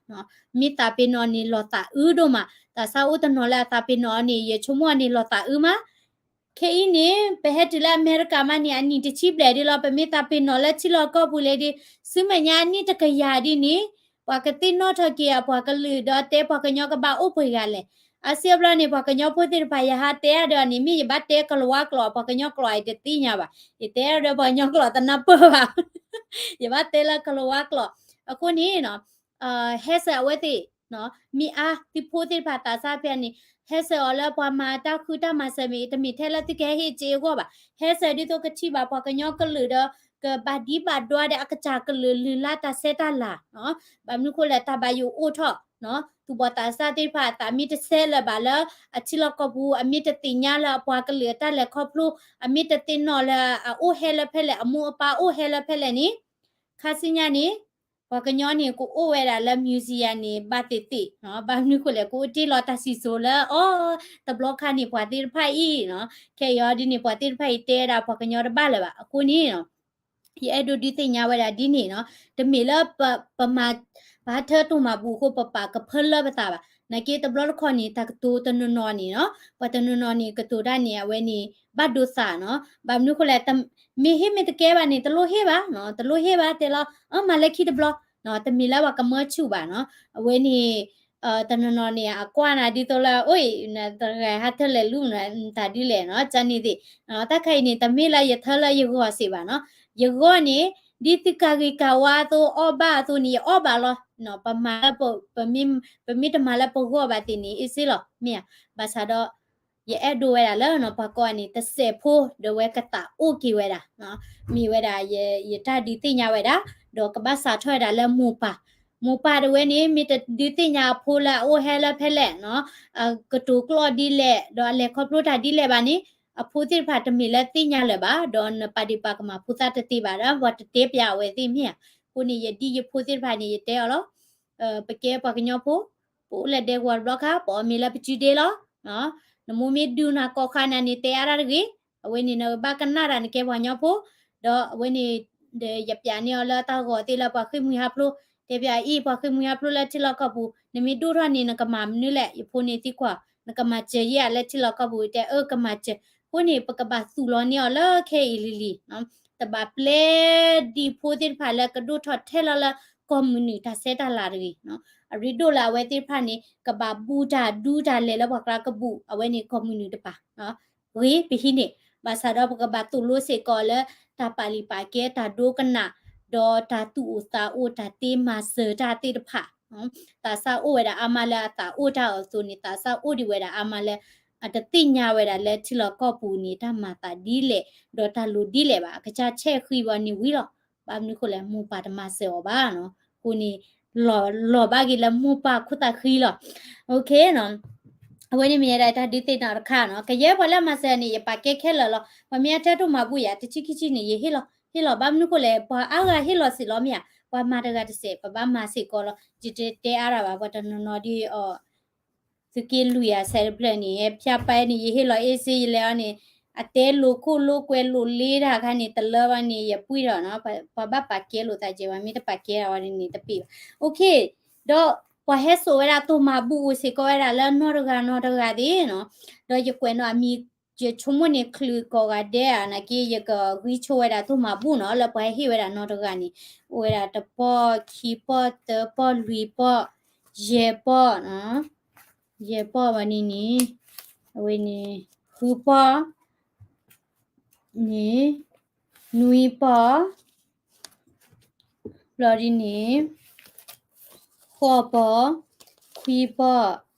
မ့ၢ်သးပ့ၤနီၣ်န့ၣ် လီၤသးအုဒိၣ်မး တၢ်ဆါအိၣ်တနီၤလၢအသးပ့ၤနီၣ်န့ၣ် ယဆိကမိၣ်န့ၣ် လီၤသးအုမး ခဲအံၤန့ၣ် ပဟဲတုၤလၢအမဲရကၤမးန့ၣ် အနံၣ်တဆံဘျဲၣ်ဒ်လီၤ ပမ့ၢ်သးပ့ၤနီၣ်လၢထံလီၢ်ကီၢ်ပူၤလဲၣ်ဒီး ဆူမဲာ်ညါအနံၣ်တကယၤဒ်န့ၣ် ပှၤကသ့ၣ်နီၣ်ထီၣ်က့ၤအပှၤကလုာ်ဒီး တဲပှၤကညီကဘၣ်အိၣ်ပှဲၤဂၤလဲၣ်. အါစုအါဘျီန့ၣ် ပှၤကညီဖိသ့ၣ်တဖၣ် ယဟးတဲအါဒီးန့ၣ် မ့ၢ်ယဘၣ်တဲကလၤဝါကျိာ် ပှၤကညီကျိာ်အံၤတသ့ၣ်ညါဘၣ်. ယတဲအါဒီးပှၤကညီကျိာ်တနၢ်ပၢၢ်ဘၣ်. ယဘၣ်တဲလၢကလၤဝါကျိာ်. အဃိန့ၣ် ဟဲစၢၤအဝဲသ့ၣ် မ့ၢ်အါ သုဖိသ့ၣ်တဖၣ်သးစၢ်ဖဲန့ၣ် ဟဲစၢၤအီၤလၢပှၤမၤတၢ်ဃုတၢ်မၤစၢၤမ့ၢ် တမ့ၢ်ထဲလၢသုကဟဲဟ့ၣ်စ့အဂီၢ်ဘၣ်. ဟဲစၢၤဒ်သိးကထံၣ်ဘၣ်ပှၤကညီကလုာ်ဒီး ကဘၣ်ဒံးဘၣ်ဒွါဒီးအကစၢ်ကလုာ်လုၢ်လၢ်တၢ်ဆဲးတၢ်လၤ. ဘၣ်မနုၤဃိလဲၣ် တၢ်ဘၣ်ယိၣ်အိၣ်ထီၣ် သူၣ်ဘီၣ်သးစၢ်သ့ၣ်တဖၣ် အသးမ့ၢ်တဆဲးလၢၤဘၣ်လၢ အထံလီၢ်ကီၢ်ပူၤ အမ့ၢ်တသ့ၣ်ညါလၢအပှၤကလုာ်အတၢ်လဲၤခီဖျိ အမ့ၢ်တသ့ၣ်နီၣ်လၢအအိၣ်ဟဲလၢဖဲလဲၣ် အမိၢ်အပၢ်အိၣ်ဟဲလၢဖဲလဲၣ်န့ၣ် ခါဆူညါန့ၣ် ပှၤကညီန့ၣ် ကအိၣ်ဝဲဒၣ်လၢ museum န့ၣ် ဘၣ်သ့ၣ်သ့ၣ်, ဘၣ်မနုၤဃိလဲၣ် ကအိၣ်တ့ၢ်လီၤတၢ်စံၣ်စိၤလၢအီၤ တဘျီခါန့ၣ် ပှၤသ့ၣ်တဖၣ်အံၤ, ခဲအံၤဒ်န့ၣ် ပှၤသ့ၣ်တဖၣ်အံၤတဲဝဲဒၣ် ပှၤကညီတဘၣ်လၢၤဘၣ်. အဃိန့ၣ် ယအဲၣ်ဒိးဒုးသ့ၣ်ညါဝဲဒၣ်ဒ်န့ၣ်နီၤ, တမ့ၢ်လၢပမၤ ပဟးထၢတိၢ်မၤဘူၣ်အဃိ ပပာ်ကဖၢလၢပသးဘၣ်. နာ်က့တဘျီတခီၣ်န့ၣ် တၢ်ကတိၤတနီၤနီၤန့ၣ်နီၤ, ပှၤတနီၤနီၤန့ၣ် ကတိၤတၢ်န့ၣ် အဝဲန့ၣ် ဘၣ်ဒိသးနီၤ. ဘၣ်မနုၤဃိလဲၣ် မ့ၢ်ဟ့ၣ်မ့ၢ်တကဲဘၣ်န့ၣ် တလိၣ်ဟ့ၣ်ဘၣ်, တလိၣ်ဟ့ၣ်ဘၣ် တဲလီၤ အမၤလၢခံတဘျီ, တမ့ၢ်လၢပှၤကမၢဆူၣ်ဘၣ်နီၤ. အဝဲန့ၣ် တနီၤနီၤန့ၣ် အကွၢ်နၤဒ်သိးလၢ အိၣ် တဂၤဟးထၢလဲၤလူၤနၤ တၢ်ဒ်လဲၣ်နီၤ, ကန့ၣ်သ့ၣ် တၢ်ခါအံၤန့ၣ် တမ့ၢ်လၢယထၢလၢယဂီၢ်စ့ၢ်ဘၣ်နီၤ. ယဂီၢ်န့ၣ် ဒ်သုကၤဂ့ၤကၤဝါအသိး အီၣ်ဘၣ်အသိးန့ၣ် ယအီၣ်ဘၣ်လီၤ. ပမၤလၢပ ပမ့ၢ်တမၤလၢပဂီၢ်ဘၣ်သ့ၣ်န့ၣ် အ့ၣ်စ့လီၤ မ့ၢ်ဧါ. ဘၣ်ဆၣ်ဒီး ယအဲၣ်ဒိးဝဲဒၣ်လၢ ပှၤကိးဂၤန့ၣ် တစဲးဖိဒီးဝဲကသးအိၣ်က့ၤဝဲဒၣ် မ့ၢ်ဝဲဒၣ် ယတၢ်ဒုးသ့ၣ်ညါဝဲဒၣ်, ဒီးကဘၣ်စးထီၣ်ဝဲဒၣ်လၢမိၢ်ပၢ်, မိၢ်ပၢ်တဝဲန့ၣ် မ့ၢ်တဒုးသ့ၣ်ညါအဖိလၢအအိၣ်ဟဲလၢဖဲလဲၣ်, ကတိၤကျိာ်ဒ်လဲၣ် ဒီးအလဲၤခီဖျိတၢ်ဒ်လဲၣ်ဘၣ်န့ၣ် အဖိသ့ၣ်တဖၣ်တမ့ၢ်လၢသ့ၣ်ညါလၢၤဘၣ်, ဒီးနပာ်ဒ့ၣ်ပာ်ကမၣ်ဖိသၣ်တသ့ဘၣ်ဒီး ပှၤတတဲပျးအဝဲသ့ၣ်မ့ၢ်ဧါ. အဃိန့ၣ် ယဒ်ယဖိသ့ၣ်တဖၣ်န့ၣ် ယတဲအီၤလီၤ ပကဲပှၤကညီဖိ, ပအိၣ်လၢဒဲကဝီၤတဘျီခါ ပအီၣ်မ့ၤလၢပစုဒ့လီၤ. နမိၢ်မ့ၢ်ဒုးနၤကိးခါနၤန့ၣ် တဲအါတၢ်တဂ့ၤ, အဝဲန့ၣ်နဘၣ်ကနၣ်တၢ်နကဲပှၤကညီဖိ, ဒီးအဝဲန့ၣ် ဒီးယပျးန့ၢ်အီၤလၢတၢ်ဂီၤသ့ၣ်လၢပှၤဃ့ၢ်မှံဟးဖျိး, တဲပျးအံၤ ပှၤဃ့ၢ်မှံဟးဖျိးလၢထံလီၢ်ကီၢ်ပူၤ နမ့ၢ်ဒိၣ်ထီၣ်န့ၣ် နကမၤမနုၤလဲၣ်, ယဖိန့ၣ်သံကွၢ် နကမၤစၢၤယၤလၢထံလီၢ်ကီၢ်ပူၤ တဲအၢကမၤစၢၤ, အဃိန့ၣ် ပကဘၣ်သူၣ်လီၤန့ၢ်အီၤလၢခဲအံၤလံၤလံၤ တဘၣ်ပျဲဒံးဖိသ့ၣ်တဖၣ်လၢကဒိၣ်ထီၣ်ထဲလီၤလၢကီၢ်မုၢ်နုာ်တၢ်ဆဲးတၢ်လၤတဂ့ၤ. အရ့ဒိၣ်လၢအဝဲသ့ၣ်တဖၣ်န့ၣ် ကဘၣ်ဘူးတၢ်ဒူတၢ်လဲၤလၢပှၤကျါကဘူၣ် အဝဲန့ၣ်ကီၢ်မုၢ်နုာ်တပၤ ဂ့ၤပဟံးန့ၣ်, ဘၣ်ဆၣ်ဒီးပကဘၣ်သိၣ်လိစ့ၢ်ကီးလၢ တၢ်ပာ်လုၢ်ပာ်ကဲ တၢ်ဒိကနၣ် ဒီးတၢ်သူၣ်အိၣ်သးအိၣ် တၢ်တ့မၤစၢၤတၢ်သ့ၣ်တဖၣ် သးစၢ်အိၣ်ဝဲဒၣ်အါမးလၢအသးအိၣ်တၢ်အီၤအသိးန့ၣ် သးစၢ်အိၣ်ဒံးဝဲဒၣ်အါမးလၢ အတသ့ၣ်ညါဝဲဒၣ်လၢထံလီၢ်ကီၢ်ပူၤန့ၣ် တၢ်မၤသးဒ်လဲၣ် ဒီးတၢ်လိၣ်ဒ်လဲၣ်ဘၣ် အကစၢ်ဆဲးဃံဘၣ်န့ၣ်ဝံၤလီၤ. ဘၣ်မနုၤဃိလဲၣ် မိၢ်ပၢ်တမၤစၢၤအီၤဘၣ်နီၤ. အဃိန့ၣ် လီၤဘၣ်က့ၤလၢမိၢ်ပၢ်ခိၣ်သးဃံလီၤ. အဝဲန့ၣ်မ့ၢ်ဒၣ်တၢ်ဒုးသ့ၣ်နီၣ်တခါနီၤ. ကယဲၢ်ပှၤလၢအမၤစၢၤန့ၣ် ယပာ်ကဲခဲလၢာ်လီၤ. ပှၤမ့ၢ်အထၢတိၢ်မၤဘူၣ်ယၤ တဆံခံဆံန့ၣ် ယဟ့ၣ်လီၤ ဟ့ၣ်လီၤ ဘၣ်မနုၤဃိလဲၣ် ပှၤအါဂၤဟ့ၣ်လီၤစ့ၢ်လီၤမ့ၢ်ဧါ. ပှၤမၤတဂၤတစဲး ပဘၣ်မၤစ့ၢ်ကီးလီၤ. ယတတဲအါတၢ်ဘၣ် ပှၤတနီၤနီၤဒ်အီၤ သုးက့လွံၢ်ဧါ ဆဲးတဖျၢၣ်န့ၣ် ဖၠါပာ်န့ၣ် ယဟ့ၣ်လီၤအ့ၣ်စ့ယလဲၤအီၤန့ၣ် အတဲလိာ်ခိၣ်လိာ်ကွဲလိာ်လ့တၢ်အခါန့ၣ် တလၢဘၣ်န့ၣ် ယပှံၢ်ဒီးနီၤ ပှၤဘၣ်ပာ်ကဲလိာ်သးကဲ ပှၤမ့ၢ်တပာ်ကဲအီၤန့ၣ်တပ့ၢ်ဘၣ်. ဒီးပှၤဟဲစိာ်ဝဲဒၣ်တိၢ်မၤဘူၣ်အိၣ်စ့ၢ်ကီးဝဲဒၣ်လၢနီၢ်တဂၤနီၢ်တဂၤသ့ၣ်နီၤ. ဒီးယကွဲးနီၣ်အမံၤ ယဆိကမိၣ်န့ၣ်ချုးကိးဂၤဒဲးဧါ, နာ်က့ ယကဂံၢ်ဆိဝဲဒၣ်သိၣ်မၤဘူၣ်နီၤ, လၢပှၤဟ့ၣ်ဝဲဒၣ်နီတဂၤန့ၣ်, အိၣ်ဝဲဒၣ်တပီၢ်, ခံပီၢ်, သၢပီၢ်, လွံၢ်ပီၢ်, ယဲၢ်ပီၢ်, ယဲၢ်ပီၢ်ဘၣ်န့ၣ်န့ၣ်, အဝဲန့ၣ်, ဃုပီၢ်, န့ၣ်, နွံပီၢ်, ဘျီဒ်န့ၣ်, ဃိးပီၢ်, ခွံပီၢ်,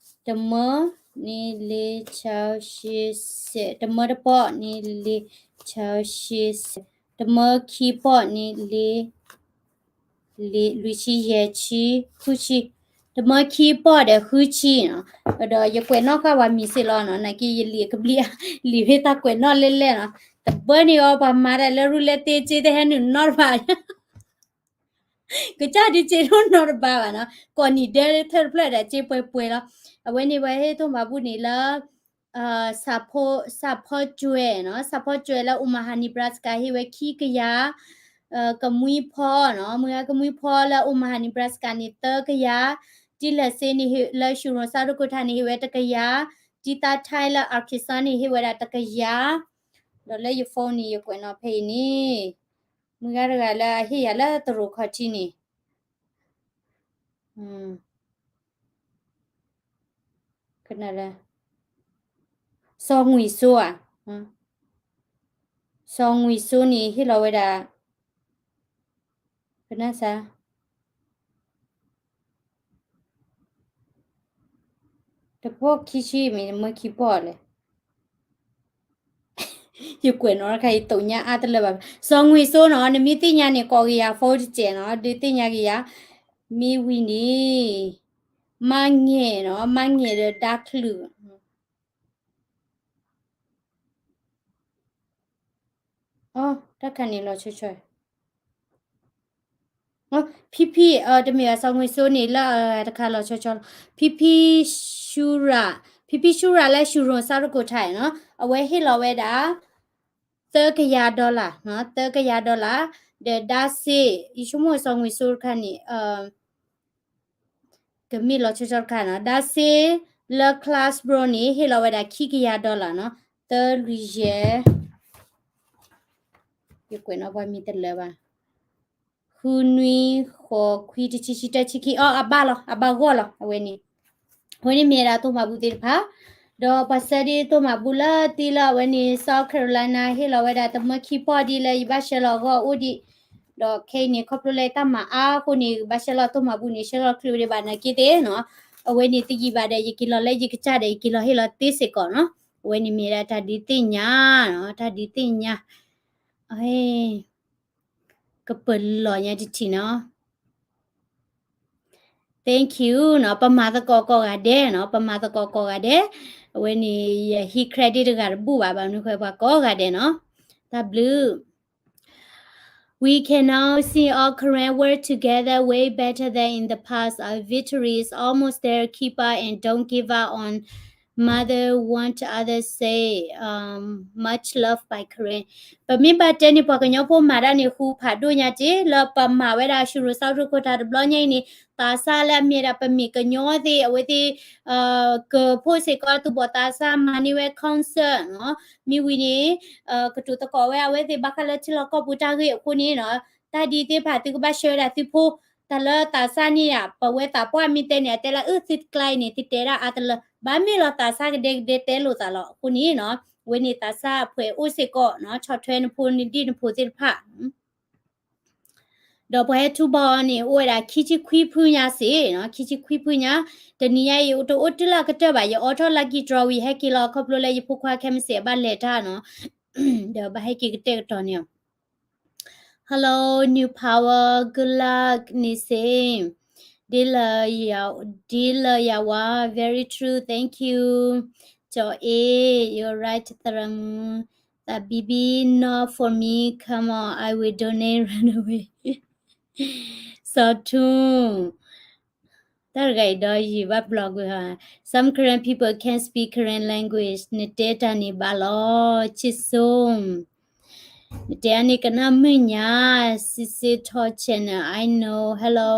တမၢ, န့ၣ်, လေး, ခြောက်, ရှစ်, ဆယ်, တမၢတပီၢ်, န့ၣ်, လေး, ခြောက်, ရှစ်, ဆယ်, တမၢခံပီၢ်, န့ၣ်, လေး, လေး, လွံၢ်ဆံ, ယဲၢ်ဆံ, ဃုဆံ, တမၢခံပီၢ်ဒီးဃုဆံနီၤ, ဒီးယကွဲးနီၣ်ဃာ်ပှၤမံၤစ့ၢ်လီၤနီၤ, နာ်က့ ယလံာ်ကဘျံး, လံာ်ဖဲတၢ်ကွဲးနီၣ်လဲၣ်လဲၣ်နီၤ, တဘၣ်န့ၣ်အီၤ ပှၤမၤတၢ်လၢရူလဲၣ်သ့ စ့တဟဲနုာ်နီတဘၣ် ကစၢ်ဒုးစ့တအိၣ်နီတဘၣ်ဘၣ်နီၤ, ကိးနံၤဒဲးထၢၣ်တဖျၢၣ်ဒီးစ့ပှဲၤပှဲၤလီၤ, အဝဲန့ၣ်ပှၤဟ့ၣ်သိၣ်မၤဘူၣ်န့ၣ်လၢ စးဖီကၠွဲနီၤ, စးဖီကၠွဲလၢ Omaha Nebraska ဟ့ၣ်ဝဲခံကယၤ, ကမှံဖီနီၤ, မုၢ်ဂၤကမှံဖီလၢ Omaha Nebraska န့ၣ် သၢကယၤ, တံၢ်လၢာ်စ့န့ၣ် လၢ Shorrock စးထီၣ်ခိၣ်ထါန့ၣ် ဟ့ၣ်ဝဲတကယၤ, တံၢ်သးထါလၢ Arkansas န့ၣ် ဟ့ၣ်ဝဲဒၣ်တကယၤ, ဒီးလၢယ phone န့ၣ် ယကွဲးနီၣ်ဖဲအံၤန့ၣ်, မုၢ်ဂၤတဂၤလၢအဟ့ၣ်ယၤလၢတရူးခီၣ်ထံးန့ၣ် ကနၣ်လၢ စီၤငွေစိုးဧါ, စီၤငွေစိုးန့ၣ် ဟ့ၣ်လီၤဝဲဒၣ် ကနၣ်စၢ် တပီၢ်ခံဆံမ့ၢ်မၢခံပီၢ်လဲၣ်, ယကွဲးနီၣ်တခါအံၤ သ့ၣ်ညါအါတလၢဘၣ်, စီၤငွေစိုးနီၤ, နမ့ၢ်သ့ၣ်ညါန့ၣ် ကိးက့ၤယၤ phone တစဲးနီၤ, ဒုးသ့ၣ်ညါက့ၤယၤ, မ့ၢ်ဝံၤန့ၣ် မါငဲၤနီၤ, မါငဲၤဒီးဒါချုး အိ တၢ်ခါန့ၣ်လီၤဆီဆီ, ဖံဖံ, တမ့ၢ်ဘၣ် စီၤငွေစိုးန့ၣ် လၢတခါလီၤဆီဆီလီၤ, ဖံဖံရှူရၤ, ဖံဖံရှူရၤလၢ Shorrock စးထီၣ်ခိၣ်ထါနီၤ, အဝဲဟ့ၣ်လီၤဝဲဒၣ် သၢကယၤ dollar နီၤ, သၢကယၤ dollar, ဒီးဒါစ့, ယဆိကမိၣ်စီၤငွေစိုးတခါန့ၣ် ကမ့ၢ်လီၤဆီဆီတခါနီၤ, ဒါစ့လၢ Clarksboro န့ၣ် ဟ့ၣ်လီၤဝဲဒၣ်ခံကယၤ dollar နီၤ, သၢလွံၢ်ယဲၢ်, ယကွဲးနီၣ်ပှၤမံၤတလၢဘၣ်, ဃုနွံဃိးခွံတဆံခံတဆံခံ, အိ အဘၣ်လီၤ, အဘၣ်ဂီၢ်လီၤ, အဝဲန့ၣ် အဝဲန့ၣ်မ့ၢ်ဝဲဒၣ်သိၣ်မၤဘူၣ်သ့ၣ်တဖၣ်, ဒီးပှၤဆှၢဒ်သိၣ်မၤဘူၣ်လၢသံလၢအဝဲန့ၣ် South Carolina ဟ့ၣ်လီၤဝဲဒၣ်တမၢခံပီၢ်ဒ်လၢယဘၣ်ဆှၢလီၤအဂီၢ်အိၣ်ဒံး, ဒီးခဲအံၤန့ၣ် ခီဖျိလၢတၢ်မၤအါအဃိန့ၣ် ဘၣ်ဆှၢလီၤသိၣ်မၤဘူၣ်န့ၣ် ဆှၢလီၤချုးဝဲဒၣ်ဘၣ်နာ်က့သ့ၣ်နီၤ, အဝဲန့ၣ်တယံာ်ဘၣ်ဒီး ယက့ၤလီၤလၢယကစၢ်ဒီး ယက့ၤလီၤဟ့ၣ်လီၤသ့စ့ၢ်ကီးနီၤ, အဝဲန့ၣ်မ့ၢ်ဝဲဒၣ်တၢ်ဒုးသ့ၣ်ညါနီၤ, တၢ်ဒုးသ့ၣ်ညါ, ကပၢၤလီၤညါတထံၣ်နီၤ Thank you နီၤ, ပမၤသကိးကိးဂၤဒဲးနီၤ, ပမၤသကိးကိးဂၤဒဲး, အဝဲန့ၣ် ယဟံး credit တဂၤတဘူၣ်ဘၣ်, ဘၣ်မနုၤဃိပှၤကိးဂၤဒဲးနီၤ, တၢ်ဘျုး We can now see all Karen work together way better than in the past. Our victory is almost there. Keep up and don't give up on mother want others say, um, much love by Karen. ပမ့ၢ်ဘၣ်တဲန့ၣ် ပှၤကညီဖိမၤတၢ်န့ၣ် ဃူဖးဒိၣ်ညါတ့ၢ် လၢပမၤဝဲဒၣ် Shorrock စးထီၣ်ခိၣ်ထါတဘျီညါအံၤန့ၣ် သးစၢ်လၢအမ့ၢ်ဒၣ်ပမ့ၢ်ကညီသ့ၣ် အဝဲသ့ၣ် ကဖိစ့ၢ်ကီးသူၣ်ဘီၣ်သးစၢ် မၤန့ၢ်ဝဲ concert နီၤ, မ့ၢ်ဝံၤန့ၣ် ကတိၤသကိးဝဲအဝဲသ့ၣ်ဘၣ်ဃးလၢထံလီၢ်ကီၢ်ပူၤတၢ်ဂ့ၢ်အဃိန့ၣ်နီၤ, တၢ်ဒ်သ့ၣ်တဖၣ်သုကဘၣ်ဆှၢဝဲဒၣ်သုဖိ, တၢ်လၢသးစၢ်န့ၣ်ဧါ, ပဝဲသးပှၢ်မ့ၢ်တဲန့ၣ် အတဲလၢအၢ သုတကျါအံၤန့ၣ် သုတဲဒၣ်အါတလၢ ဘၣ်မ့ၢ်လီၤသးစၢ်ကဒဲကဒဲတဲလိာ်သးလီၤ. အဃိန့ၣ်နီၤ, အဝဲန့ၣ်သးစၢ်ဖှဲးအိၣ်စ့ၢ်ကီးနီၤ, ဆီၣ်ထွဲနဖိနဒံၣ်နဖိသ့ၣ်တဖၣ် ဒီးပှၤဟဲထူဘီအီၤန့ၣ် အိၣ်ဝဲဒၣ်ခံဆံခွံဖုညါစ့ၢ်နီၤ, ခံဆံခွံဖုညါ, တနံၤညါအံၤ တအိၣ်တုၤလၢအကတၢၢ်ဘၣ်, ယအိးထီၣ် lucky draw ဝံၤ ဟဲက့ၤလီၤ ခီဖျိလၢယဖိခွါခဲမုၢ်ဆ့ၣ်အဘၣ်လဲၤတၢ်နီၤ, ဒီးဘၣ်ဟဲက့ၤကတဲာ်ကတီၤန့ၢ်အီၤ. Hello, New Power, good luck န့ၣ်စ့ၢ်, ဒ်လၢယဝါ, very true, thank you. ကၠီၤအ့, you're right, သရၣ်မုၣ် Thabibi, not for me, come on, I will donate right away. စီၤထူ, တၢ်တဂၤအံၤဒီးယံာ်ဘၣ်ဘျီကွံာ်ဟီ, some Karen people can't speak Karen language, နတဲတၢ်န့ၣ်ဘၣ်လီၤ, ချစ်ဆုံး, နတဲအန့ၣ်ကနၣ်မုာ်ညါ, စစ်စစ်ထော channel, I know, hello,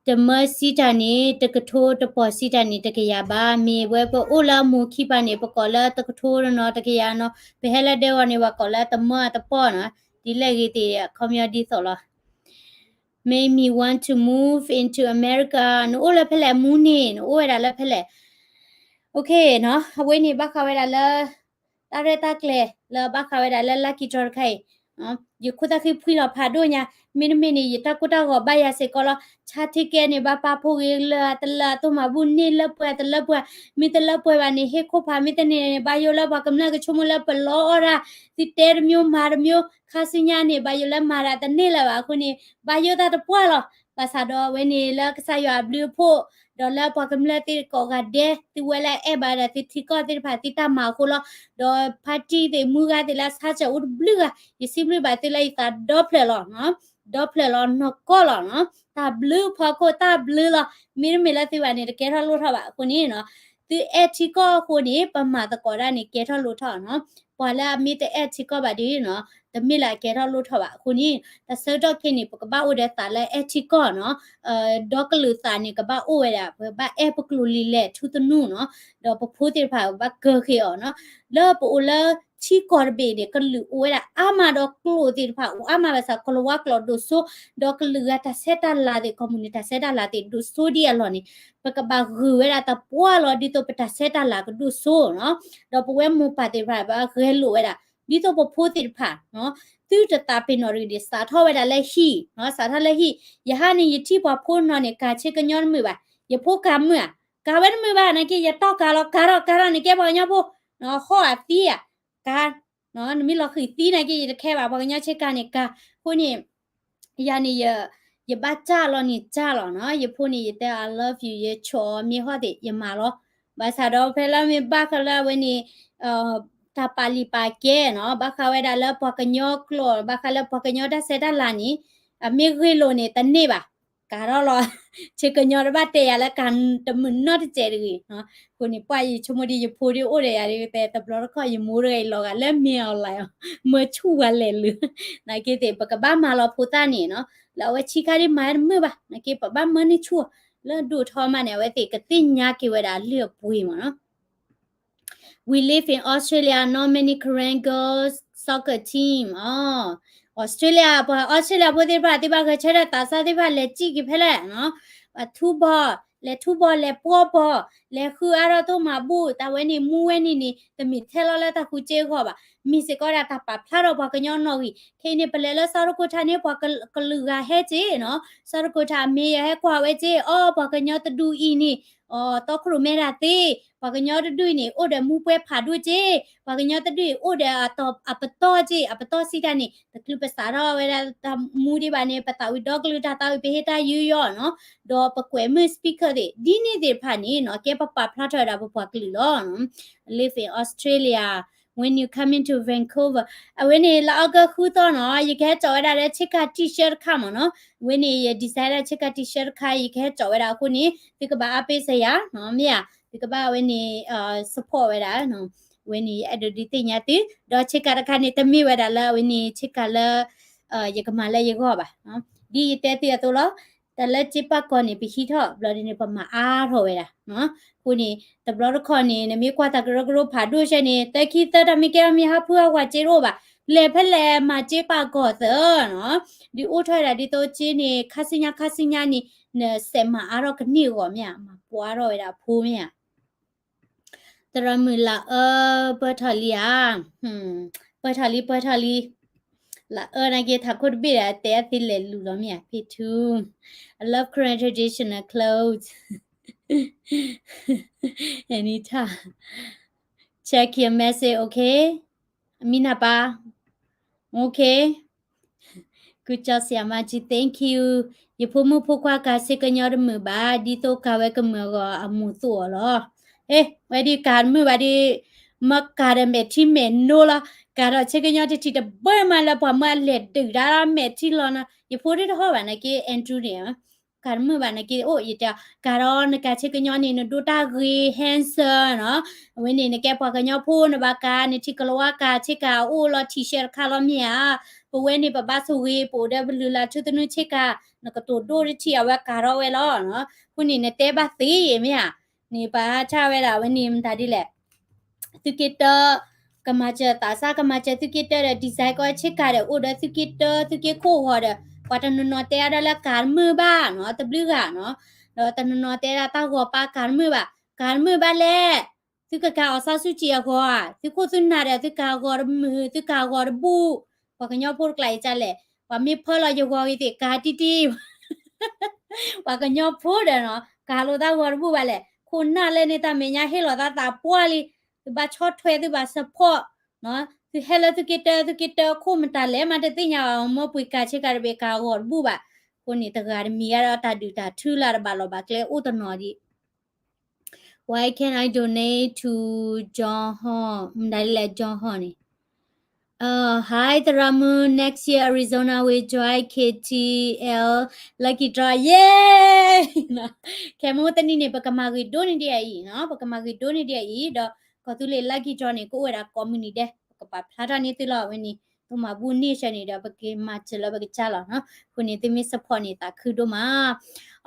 တမၢစံးတၢ်န့ၣ် တကထိ, တပီၢ်စံးတၢ်န့ၣ် တကယၤဘၣ်. မ့ၢ်ဝဲပအိၣ်လၢအမိၢ်ခံပၤန့ၣ် ပကိးလၢတကထိနီၤ တကယၤနီၤ, ပဟဲလၢဒဲဂီၤန့ၣ် ပှၤကိးလၢတမၢအတပီၢ်နီၤ. ဒ်လဲၣ်ဂ့ၤသ့ၣ် အခီပညီဒ်သိးလီၤ. Make me want to move into America. နအိၣ်လၢဖဲလဲၣ် မူန့ၣ် နအိၣ်ဝဲဒၣ်လၢဖဲလဲၣ်. Okay နီၤ, အဝဲန့ၣ်ဘၣ်ဃးဝဲဒၣ်လၢ တၢ်ရဲၣ်တၢ်ကျဲၤလၢဘၣ်ဃးဝဲဒၣ်လၢ lucky draw တခါအံၤ, ယခိၣ်သၣ်ဃံဖှံလီၤဖးဒိၣ်ညါ, မ့တမ့ၢ်န့ၣ် ယတၢ်ကိၢ်တၢ်ဂီၤဘၣ်ယၤစ့ၢ်ကီးလီၤ. ဆါ ticket န့ၣ် ဘၣ်ပာ်ဖှိၣ်ဂ့ၤလၢအတလၢအသိၣ်မၤဘူၣ်န့ၢ်လၢပှဲၤတလၢပှဲၤ, မ့ၢ်တလၢပှဲၤဘၣ်န့ၣ် ဟ့ၣ်ခိၣ်ဖး မ့ၢ်တန့ၣ် ဘၣ်ယိၣ်လၢပှၤကမျၢၢ်ကဆိကမိၣ်လၢပလီအီၣ်တၢ်, သုတဲတမျိုးမၤတမျိုး, ခါဆူညါန့ၣ် ဘၣ်ယိၣ်လၢမၤတၢ်တန့ၢ်လၢၤဘၣ်အဃိန့ၣ် ဘၣ်ယိၣ်တၢ်တပှၢ်လီၤ. ဘၣ်ဆၣ်ဒီးအဝဲန့ၣ်လၢကစၢ်ယွၤအဘျုးအဖှိၣ်, ဒီးလၢပှၤကမျၢၢ်သ့ၣ်ကိးဂၤဒဲး သုဝဲလၢအဲၣ်ဘၣ်ဝဲဒၣ်သုထံကီၢ်သ့ၣ်တဖၣ်သုတၢ်မၤအဃိလီၤ. ဒီး party သ့ၣ်မုၢ်ဂၤသ့ၣ်လၢဆါစၢၤအိၣ်တဘျုးဂၤ ယစံးဘျုးဘၣ်သုလၢယသးဒီဖျၢၣ်လီၤ, ဒီဖျၢၣ်လီၤနီၢ်ကီၢ်လီၤနီၤ, တၢ်ဘျုးဖီခိၣ်တၢ်ဘျုးလီၤ. မ့တမ့ၢ်လၢသုဘၣ်န့ၣ် တကဲထီၣ်လိၣ်ထီၣ်ဘၣ်အဃိန့ၣ်နီၤ, သုအဲၣ်ထံကီၢ်အဃိန့ၣ် ပမၤသကိးတၢ်န့ၣ် ကဲထီၣ်လိၣ်ထီၣ်နီၤ. ပှၤလၢအမ့ၢ်တအဲၣ်ထံကီၢ်ဘၣ်ဒီးနီၤ တမ့ၢ်လၢအကဲထီၣ်လိၣ်ထီၣ်ဘၣ်အဃိန့ၣ်, တၢ်ဆၢကတီၢ်ခဲအံၤန့ၣ် ပကဘၣ်အိၣ်ဒီးသးလၢအဲၣ်ထံကီၢ်နီၤ, ဒီကလုာ်သးန့ၣ် ကဘၣ်အိၣ်ဝဲဒၣ် ပဘၣ်အဲၣ်ပကျိၤလံၤလဲၢ်ထူသနူနီၤ, ဒီးပဖိသ့ၣ်တဖၣ် ပဘၣ်ကၢဃ့အီၤနီၤ. လၢပအိၣ်လၢထံကီၢ်တဘ့ၣ်န့ၣ် ကလုာ်အိၣ်ဝဲဒၣ်အါမးဒီးကျိာ်သ့ၣ်တဖၣ်အိၣ်အါမးဘၣ်ဆၣ် ကီၤလၤဝါကျိာ်ဒိၣ်စိ, ဒီးကလုာ်ဂၤတၢ်ဆဲးတၢ်လၤသ့ၣ် ကီၢ်မုၢ်နုာ်တၢ်ဆဲးတၢ်လၤသ့ၣ်ဒိၣ်စိဒ်အလီၢ်န့ၣ်, ပကဘၣ်ဂုာ်ဝဲဒၣ်တပှၢ်လီၤ ဒ်သိးပတၢ်ဆဲးတၢ်လၤကဒိၣ်စိနီၤ. ဒီးပဝဲမိၢ်ပၢ်သ့ၣ်တဖၣ် ဘၣ်ဂဲၤလိာ်ဝဲဒၣ် ဒ်သိးပဖိသ့ၣ်တဖၣ်နီၤ, သုတသးပ့ၤနီၣ်တဂ့ၤန့ၣ် စးထီၣ်ဝဲဒၣ်လၢဟံၣ်နီၤ, စးထီၣ်လၢဟံၣ်. ယဟါန့ၣ် ယထံၣ်ပှၤဖိနီၤန့ၣ် ကၤဆ့ကညီတမုာ်ဘၣ်, ယဖိကၤမုာ်ဧါ, ကၤဝဲတမုာ်ဘၣ် နာ်က့ ယတီၢ်ကၤလီၤ ကၤထီၣ် ကၤထီၣ်န့ၣ် ကဲပှၤကညီဖိ, ဟီၣ်အသံဧါ, ကၤ, နမ့ၢ်လီၤဃံၤသံနာ်က့ ယတခဲဘၣ် ပှၤကညီဆ့ကၤန့ၣ် ကၤ, အဃိန့ၣ် ယၤန့ၣ် ယဘၣ်စၢ်လီၤန့ၣ်စၢ်လီၤနီၤ, ယဖိန့ၣ် ယတဲ I love you ယဆိၣ်အီၤမ့ၢ်ဟီၣ်သ့ၣ် ယမၤလီၤ. ဘၣ်ဆၣ်ဒီးဖဲလၢမ့ၢ်ဘၣ်ဃးလၢအဝဲန့ၣ် တၢ်ပာ်လံာ်ပာ်ကဲနီၤ, ဘၣ်ဃးဝဲဒၣ်လၢပှၤကညီကျိာ် ဘၣ်ဃးလၢပှၤကညီတၢ်ဆဲးတၢ်လၤန့ၣ် အမ့ၢ်ဂ့ၤလိာ်န့ၣ် တန့ၢ်ဘၣ်, ကၤထီၣ်လီၤ. ဆ့ကညီတဘၣ်တဲယၤလၢကၤတမုာ်နီတစဲးတဂ့ၤ. အဃိန့ၣ် ပှၤယဆိကမိၣ်ဒ်ယဖိဒ်အိၣ်ဒီးယၤဒ်တဲ တဘျီတခီၣ်ယမိၢ်တဂၤအံၤလီၤဂာ်လၢမ့ၢ်အီၤလၢ မၢဆူၣ်ဝဲလဲၤလၢ နာ်က့သ့ၣ် ပကဘၣ်မၤလီၤဖိသၣ်န့ၣ်နီၤ, လၢအဝဲဆံးခါဒ်မၤတမုာ်ဘၣ် နာ်က့ ပဘၣ်မၢန့ၢ်ဆူၣ်အီၤ, လၢဒိၣ်ထီၣ်မးန့ၣ် အဝဲသ့ၣ်ကသ့ၣ်ညါက့ၤဝဲဒၣ်အလုၢ်အပှ့ၤမးနီၤ. We live in Australia, not many Karen girls soccer team. အီၤ, Australia ပှၤ Australia ဖိသ့ၣ်တဖၣ် သုဘၣ်ဂဲၤဆၢထၢၣ်သးစၢ်သ့ၣ်တဖၣ် လဲၤစံၣ်က့ၤဖဲလဲၣ်နီၤ, ပှၤထူဘီၣ်, လဲၤထူဘီၣ် လဲၤပှီၢ်ဘီၣ်, လဲၤဃုအါထီၣ်သိၣ်မၤဘူၣ်, တၢ်ဝဲန့ၣ် မူဝဲန့ၣ်န့ၣ် တမ့ၢ်ထဲလီၤလၢတၢ်ဃုစ့အဂီၢ်ဘၣ်, မ့ၢ်စ့ၢ်ကီးဒၣ်တၢ်ပာ်ဖျါထီၣ်ပှၤကညီနီၣ်ဂံၢ်, ခဲအံၤန့ၣ် ပလဲၤလၢ South Dakota န့ၣ် ပှၤကလုာ်ဂၤဟဲစ့ၢ်နီၤ, South Dakota အမ့ၢ်ယဟဲကွၢ်ဝဲစ့ၢ်, အီၤ ပှၤကညီတဒူၣ်အံၤန့ၣ် အီၤ တီခိၣ်ရိၣ်မဲတၢ်သ့, ပှၤကညီတဒူၣ်အံၤန့ၣ် အိၣ်ဒီးမူပွဲဖးဒိၣ်စ့ၢ်, ပှၤကညီတဒူၣ်အံၤ အိၣ်ဒီးအပတီၢ်စ့ၢ်, အပတီၢ်စံးတၢ်န့ၣ် တချုးပစးထီၣ်ဝဲဒၣ်တၢ်မူဒံးဘၣ်န့ၣ် ပသးဝံၤဒီကလုာ်တၢ်သးဝံၤ ပဟ့ၣ်တၢ်ယူးယီၣ်နီၤ, ဒီးပကွဲးမုာ် speaker သ့ၣ် ဒ်န့ၣ်သ့ၣ်တဖၣ်န့ၣ်နီၤ ကဲပပာ်ဖျါထီၣ်ဝဲဒၣ်ပပှၤကလုာ်လီၤ. Live in Australia, when you coming to Vancouver, အဝဲန့ၣ် လၢ August ဃုသီနီၤ ယကဟဲစိာ်ဝဲဒၣ်လၢဆ့ကၤ T-shirt တခါမးနီၤ, အဝဲန့ၣ် ယ design ဒၣ်ဆ့ကၤ T-shirt တခါ ယကဟဲစိာ်ဝဲဒၣ်အဃိန့ၣ် သုကဘၣ်အါပ့စယၤနီၤ, မ့ၢ်ဧါ, သုကဘၣ်အဝဲန့ၣ် support ဝဲဒၣ် အဝဲန့ၣ် ယအဲၣ်ဒိးဒုးသ့ၣ်ညါသု, ဒီးဆ့ကၤတခါန့ၣ် တမ့ၢ်ဝဲဒၣ်လၢအဝဲန့ၣ် ဆ့ကၤလၢ ယကမၤလၢယဂီၢ်ဘၣ်, ဒ်ယတဲသုအသိးလီၤ, တၢ်လၢစ့ပာ်ကီၤန့ၣ် ပဟံးထီၣ်ဘျီဒ်န့ၣ် ပမၤအါထီၣ်ဝဲဒၣ်, အဃိန့ၣ် တဘျီတခီၣ်န့ၣ် နမ့ၢ်ကွၢ်တၢ်ကရၢကရိဖးဒိၣ်ဆဲန့ၣ် သၢခံသၢတၢ်မ့ၢ်ကဲထီၣ်မ့ၢ်ဟးဖုဟးကွၢ်စ့တအိၣ်ဘၣ်, လဲၤဖဲလဲၣ်မၤစ့ပာ်ကီၤသၢနီၤ, ဒ်အိၣ်ထီၣ်ဝဲဒၣ်ဒ်သိးစ့န့ၣ် ခါဆူညါခါဆူညါန့ၣ် နစဲးမၤအါထီၣ်ကန့ၢ်အဂီၢ်မ့ၢ်ဧါ, မၤပှဲၤအါထီၣ်ဝဲဒၣ်အဖိမ့ၢ်ဧါ. သရၣ်မုၣ်လၢအၢ ပၢၢ်ထီၣ်လံဧါ, ပၢၢ်ထီၣ်လံ ပၢၢ်ထီၣ်လံ, လၢအၢနာ်က့ ထးခိၣ်တဘ့ၣ်ဒီး တဲအသ့လဲၤလူၤလီၤမ့ၢ်ဧါ, ဖ့ထူ, I love Karen traditional clothes, anytime, check your message, okay, မံနၢ်ပၢ်, okay. ကုကၠီဆရာမကြီး thank you, ယဖိမုၣ်ဖိခွါကၤဆ့ကညီတမုာ်ဘၣ်, ဒ်သိးကၤဝဲကမုာ်အဂီၢ် အမိၢ်သိၣ်အီၤလီၤ. ဟ့, ဝဲဒ်ကၤတမုာ်ဘၣ်ဒ်, မ့ၢ်ကၤဒီးမဲာ်ထံမဲာ်နိလီၤ, ကၤဒီးဆ့ကညီတထံၣ်တဘၢမးလၢပှၤမၢအလဲၤဒုးတၢ်လၢမဲာ်ထံလီၤနီၤ, ယဖိဒ်တဟီၣ်ဘၣ်နာ်က့ Andrew န့ၣ် ကၤတမုာ်ဘၣ် နက့အိၣ် ယတဲ ကၤဒီးနကၤဆ့ကညီန့ၣ် နဒိတၢ်ဂ့ၤ handsome နီၤ, အဝဲန့ၣ် နကဲပှၤကညီဖိ နဘၣ်ကၤ နထံကလီၤဝါကၤဆ့ကၤအိၣ်လီၤ T-shirt တခါလီၤမ့ၢ်ဧါ, ပဝဲန့ၣ် ပဘၣ်ဆိၣ်ဂ့ၤ ပအိၣ်ဒီးပလုၢ်လၢ်ထူသနူဆ့ကၤ နကတိၤဒိၣ်တထံၣ် အဝဲကၤထီၣ်ဝဲလီၤ. အဃိန့ၣ် နတဲဘၣ်သ့မ့ၢ်ဧါ, န့ၣ်ပာ်ဆၣ်ဝဲဒၣ်ဝဲန့ၣ် မတၤဒ်လဲၣ် သုးက့တၢ ကမၤစၢၤသးစၢ် ကမၤစၢၤသုးက့တၢဒီး design ကီးဆ့ကၤဒီး အိၣ်ဒီးသုးက့တၢ သုးက့ခိၣ်ဂီၤဒီး ပှၤတနီၤနီၤတဲအါဒၣ်လၢကၤတမုာ်ဘၣ်နီၤ တဘျုးဂၤနီၤ, ဒီးတနီၤနီၤတဲဒၣ်တၢ်ဂီၤပာ်ကၤတမုာ်ဘၣ်, ကၤတမုာ်ဘၣ်လဲၣ်, သုကကၤအီၣ်ဆၣ်ဆူၣ်ကၠံအဂီၤဧါ, သုခိၣ်သုနၢ်ဒီး သုကၤဂီၤတမုာ် သုကၤဂီၤတဘူၣ်, ပှၤကညီဖိတကျါအံၤကလဲၣ်, ပှၤမ့ၢ်ဖၢလီၤယဂီၤဂ့ၤသ့ၣ် ကၤတံၢ်တံၢ် ပှၤကညီဖိဒီးနီၤ ကၤလိာ်သးဂီၤတဘူၣ်ဘၣ်လဲၣ်, ခိၣ်နၢ်လၢန့ၢ်တၢ်မဲာ်ညါဟ့ၣ်လီၤသးသးပှၢ်လံ, သုဘၣ်ဆီၣ်ထွဲသုဘၣ် support နီၤ, သုဟဲလၢသုးက့တၢ သုးက့တၢခိၣ်မတၤလဲၣ်မးတသ့ၣ်ညါဘၣ် မ့ၢ်ပှ့ၤကၤဆ့ကၤတဘ့ၣ်ကၤဂီၤတဘူၣ်ဘၣ်, အဃိန့ၣ် တဂၤတမံၤဂၤဒီးတၢ်ဒုၣ်တၢ်ထုလၢတဘၣ်လီၢ်ဘၣ်ကျဲအိၣ်တနီၤဒံး Why can't I donate to John Hall မတၤဒ်လဲၣ် John Hall န့ၣ် Uh, hi သရၣ်မုၣ် next year Arizona will join K T L lucky draw, yay! ခဲမုၢ်တနံၤန့ၣ် ပကမၤဂ့ၤဒိၣ်န့ၢ်ဒံးအံၤနီၤ, ပကမၤဂ့ၤဒိၣ်န့ၢ်ဒံးအံၤ ဒီးကီၢ်သူလ့ၤ lucky draw န့ၣ် ကအိၣ်ဝဲဒၣ်ကိးမုၢ်နံၤဒဲး, ပကပာ်ဖျါထီၣ်န့ၢ်သုလီၤ အဝဲန့ၣ် သိးမၤဘူၣ်န့ၢ်ဆၢန့ၣ်ဒီး ပကမၤစၢၤလၢပကစၢ်လီၤနီၤ, အဃိန့ၣ် သုမ့ၢ် support န့ၣ် သးခုဒိၣ်မး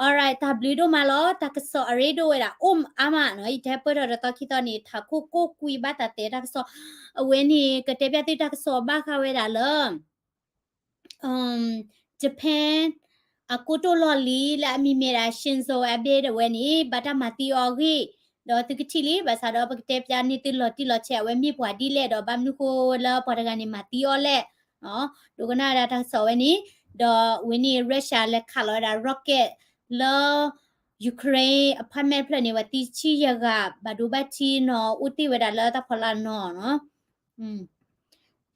Alright တၢ်ဘျုးဒိၣ်မးလီၤ, တၢ်ကစီၣ်အရ့ဒိၣ်ဝဲဒၣ် အိၣ်အါမးနီၤ, ယတဲပၢၢ်ထီၣ်ဒီးသီခံသီန့ၣ် ထးခိၣ်ကိၣ်ကွံဘၣ်တၢ်တဲတၢ်ကစီၣ်, အဝဲန့ၣ် ကတဲပျၢ်သုတၢ်ကစီၣ်ဘၣ်ဃးဝဲဒၣ်လၢ Japan အကိတိာ်လီၢ်လံၤလၢအမံၤမ့ၢ်ဒၣ် Shinzo Abe ဒၣ်ဝဲန့ၣ် ဘၣ်တၢ်မၤသံအီၤအဂ့ၢ်, ဒီးသုကထံၣ်လံ ဘၣ်ဆၣ်ဒီးပကတဲပျၢ်န့ၢ်သုလီၤတံၢ်လီၤဆဲး အဝဲမ့ၢ်ပှၤဒ်လဲၣ် ဒီးဘၣ်မနုၤဃိလၢပှၤတဂၤန့ၣ်မၤသံအီၤလဲၣ်, ဒိကနၣ်ဝဲဒၣ်တၢ်ကစီၣ်ဝဲန့ၣ်, ဒီးဝဲန့ၣ် Russia လဲၤခးလီၤဝဲဒၣ် rocket လၢ Ukraine apartment ဖျၢၣ်န့ၣ် ပှၤသံဆံယဲၢ်ဂၤ ဘၣ်ဒိဘၣ်ထံးနီၤ အိၣ်တ့ၢ်ဝဲဒၣ်လၢတၢ်ဖီလာ်နီၤနီၤ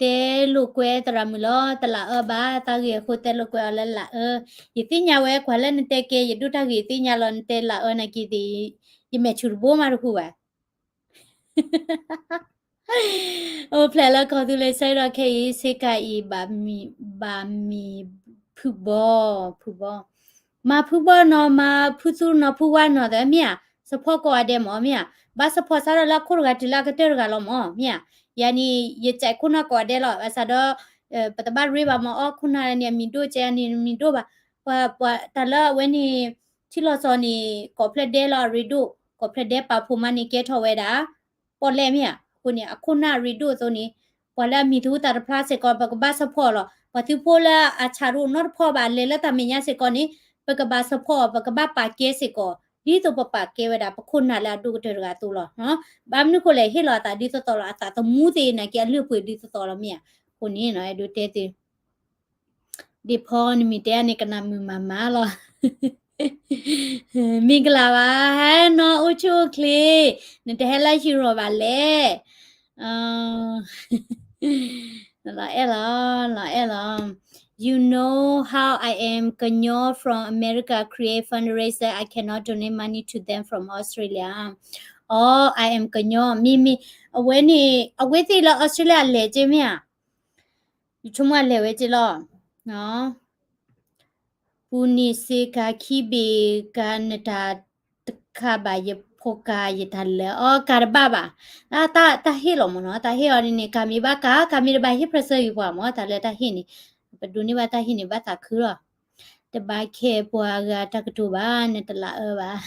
တဲလိာ်ကွဲသရၣ်မုၣ်လီၤ တလၢအၢဘၣ် တၢ်ဂ့ၢ်အဃိတဲလိာ်ကွဲအီၤလၢလၢအၢ, ယသ့ၣ်ညါဝဲကွၢ်လၢနတဲကဲ ယဒိၣ်တၢ်ဂ့ၢ်သ့ၣ်ညါလီၤ နတဲလၢအၢနာ်က့သ့ၣ်, ယမဲာ်ဆူၣ်တဘိမးတဟူဘၣ် အိၣ်ဖျဲၣ်လၢကီၢ်သူလ့ၤဆၢဒီးခဲအံၤ ဆ့ကၤအံၤ ဘၣ်မံၤ ဘၣ်မံၤ ဖုဘီ ဖုဘီ မၤဖုဘီနီၤ မၤဖုသူနီၤ ဖုဝါနီၤ တမ့ၢ်ဧါ, support ကိးဂၤဒဲးမ့ၢ်မ့ၢ်ဧါ, ဘၣ် support စးထီၣ်လၢအခိၣ်တဂၤတုၤလၢအကတၢၢ်တဂၤလီၤမ့ၢ်မ့ၢ်ဧါ, ယၤန့ၣ် ယကဲခိၣ်နၢ်ကိးဂၤဒဲးလီၤ ဘၣ်ဆၣ်ဒီး ပတဘၣ်ရ့ဘၣ်မ့ၢ်အီခိၣ်နၢ်န့ၣ် အမံၤဒိၣ်ကဲန့ၣ် မံၤဒိၣ်ဘၣ်, ပှၤ ပှၤတၢ်လၢအဝဲန့ၣ် ထံလီၤစီၤန့ၣ် ကိးဖျၢၣ်ဒဲလီၤ အရ့ဒိၣ် ကိးဖျၢၣ်ဒဲပာ်ဖှိၣ်မးန့ၣ် ကဲထီၣ်ဝဲဒၣ် ပီၣ်လဲၣ်မ့ၢ်ဧါ, အဃိန့ၣ် အခိၣ်နၢ်အရ့ဒိၣ်အသိးန့ၣ် ပှၤလၢအမံၤသူတၢ်တဖျါစ့ၢ်ကီး ပကဘၣ် support လီၤ, ပှၤသုးဖိလၢအဆးရိၣ်နီတဖီဘၣ် လဲၤလၢတၢ်မဲာ်ညါစ့ၢ်ကီးန့ၣ် ပကဘၣ် support ပကဘၣ်ပာ်ကဲစ့ၢ်ကီး ဒ်သိးပပာ်ကဲဝဲဒၣ် ပခိၣ်နၢ်လၢအဒိၣ်ကတၢၢ်တဂၤအသိးလီၤ. ဘၣ်မနုၤဃိလဲၣ် ဟ့ၣ်လီၤအသးဒ်သိးသိးလီၤ အသးသမူသ့ၣ်နာ်က့ အလုၢ်အပှ့ၤဒ်သိးသိးလီၤမ့ၢ်ဧါ, အဃိန့ၣ် အဲၣ်ဒိးတဲသု ဒ့ၣ်ဖီနမံၤတဲန့ၣ် ကနၣ်မုာ်မးမးလီၤ. မ့ၢ်ကလၤဘၣ် ဟဲနီၢ်အိၣ်ဆူၣ်အိၣ်ချ့, နတဟဲလၢဟံၣ်ရီၣ်ဘၣ်လဲၣ်. လီၤအဲၣ်လီၤ လီၤအဲၣ်လီၤ. You know how I am ကညီ from America create fundraiser, I cannot donate money to them from Australia. အီ I am ကညီ မ့မ့ၢ် အဝဲန့ၣ် အဝဲသ့ၣ်လၢ Australia လဲၤက့မ့ၢ်ဧါ. ယဆိကမိၣ်အလဲၤဝဲက့လီၤ. ပူၤန့ၣ်စ့ကၤခံဘ့ၣ်ကၤနတၢ်တခါဘၣ် ယဖိကၤယတၢ်လၢာ် အီ ကၤတဘၣ်ဘၣ်. တၢ်ဟ့ၣ်လီၤမ့ၢ်နီၤ တၢ်ဟ့ၣ်အီၤဒ်န့ၣ် ကၤမ့ၢ်ဘၣ်ကၤ ကၤမ့ၢ်တဘၣ်ဟ့ၣ် pressure ဂ့ၤပှၤမ့ၢ် တၢ်လၢတၢ်ဟ့ၣ်န့ၣ် ပဒိးန့ၢ်ဘၣ်တၢ်ဟ့ၣ်န့ၣ် ဘၣ်သးခုလီၤ. တဘၣ်ခဲပှၤဂၤတၢ်ကတိၤဘၣ် နတလၢအၢဘၣ်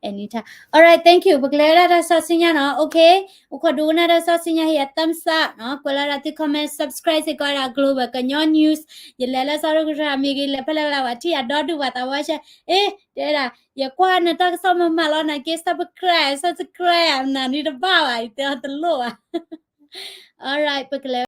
Anytime. Alright, thank you. ပကလဲၤဝဲဒၣ်တၢ်ကစီၣ်ဆူညါနီၤ. Okay. အိၣ်ခိးဒိကနၣ်တၢ်ကစီၣ်ဆူညါ ဟ့ၣ်ယၤ thumbs up နီၤ. ကွဲးလီၤဒၣ်သု comment, subscribe စ့ၢ်ကီးဝဲဒၣ် Global ကညီ News. ယလဲၤလၢ South Dakota မ့ၢ်ဂ့ၤ လဲၤဖဲလဲၣ်ဖဲလဲၣ် ပှၤထံၣ်ယၤဒီဒူၣ် ပှၤသးဝါဆဲ အ့ တဲဒၣ် ယကွၢ်နတၢ်ကစီၣ်မၤမၤလီၤနာ်က့ subscribe, subscribe နၤန့ၣ်တဘၣ်ဘၣ် ယတဲအီၤတလိၣ်ဘၣ်. Alright, ပကလဲၤ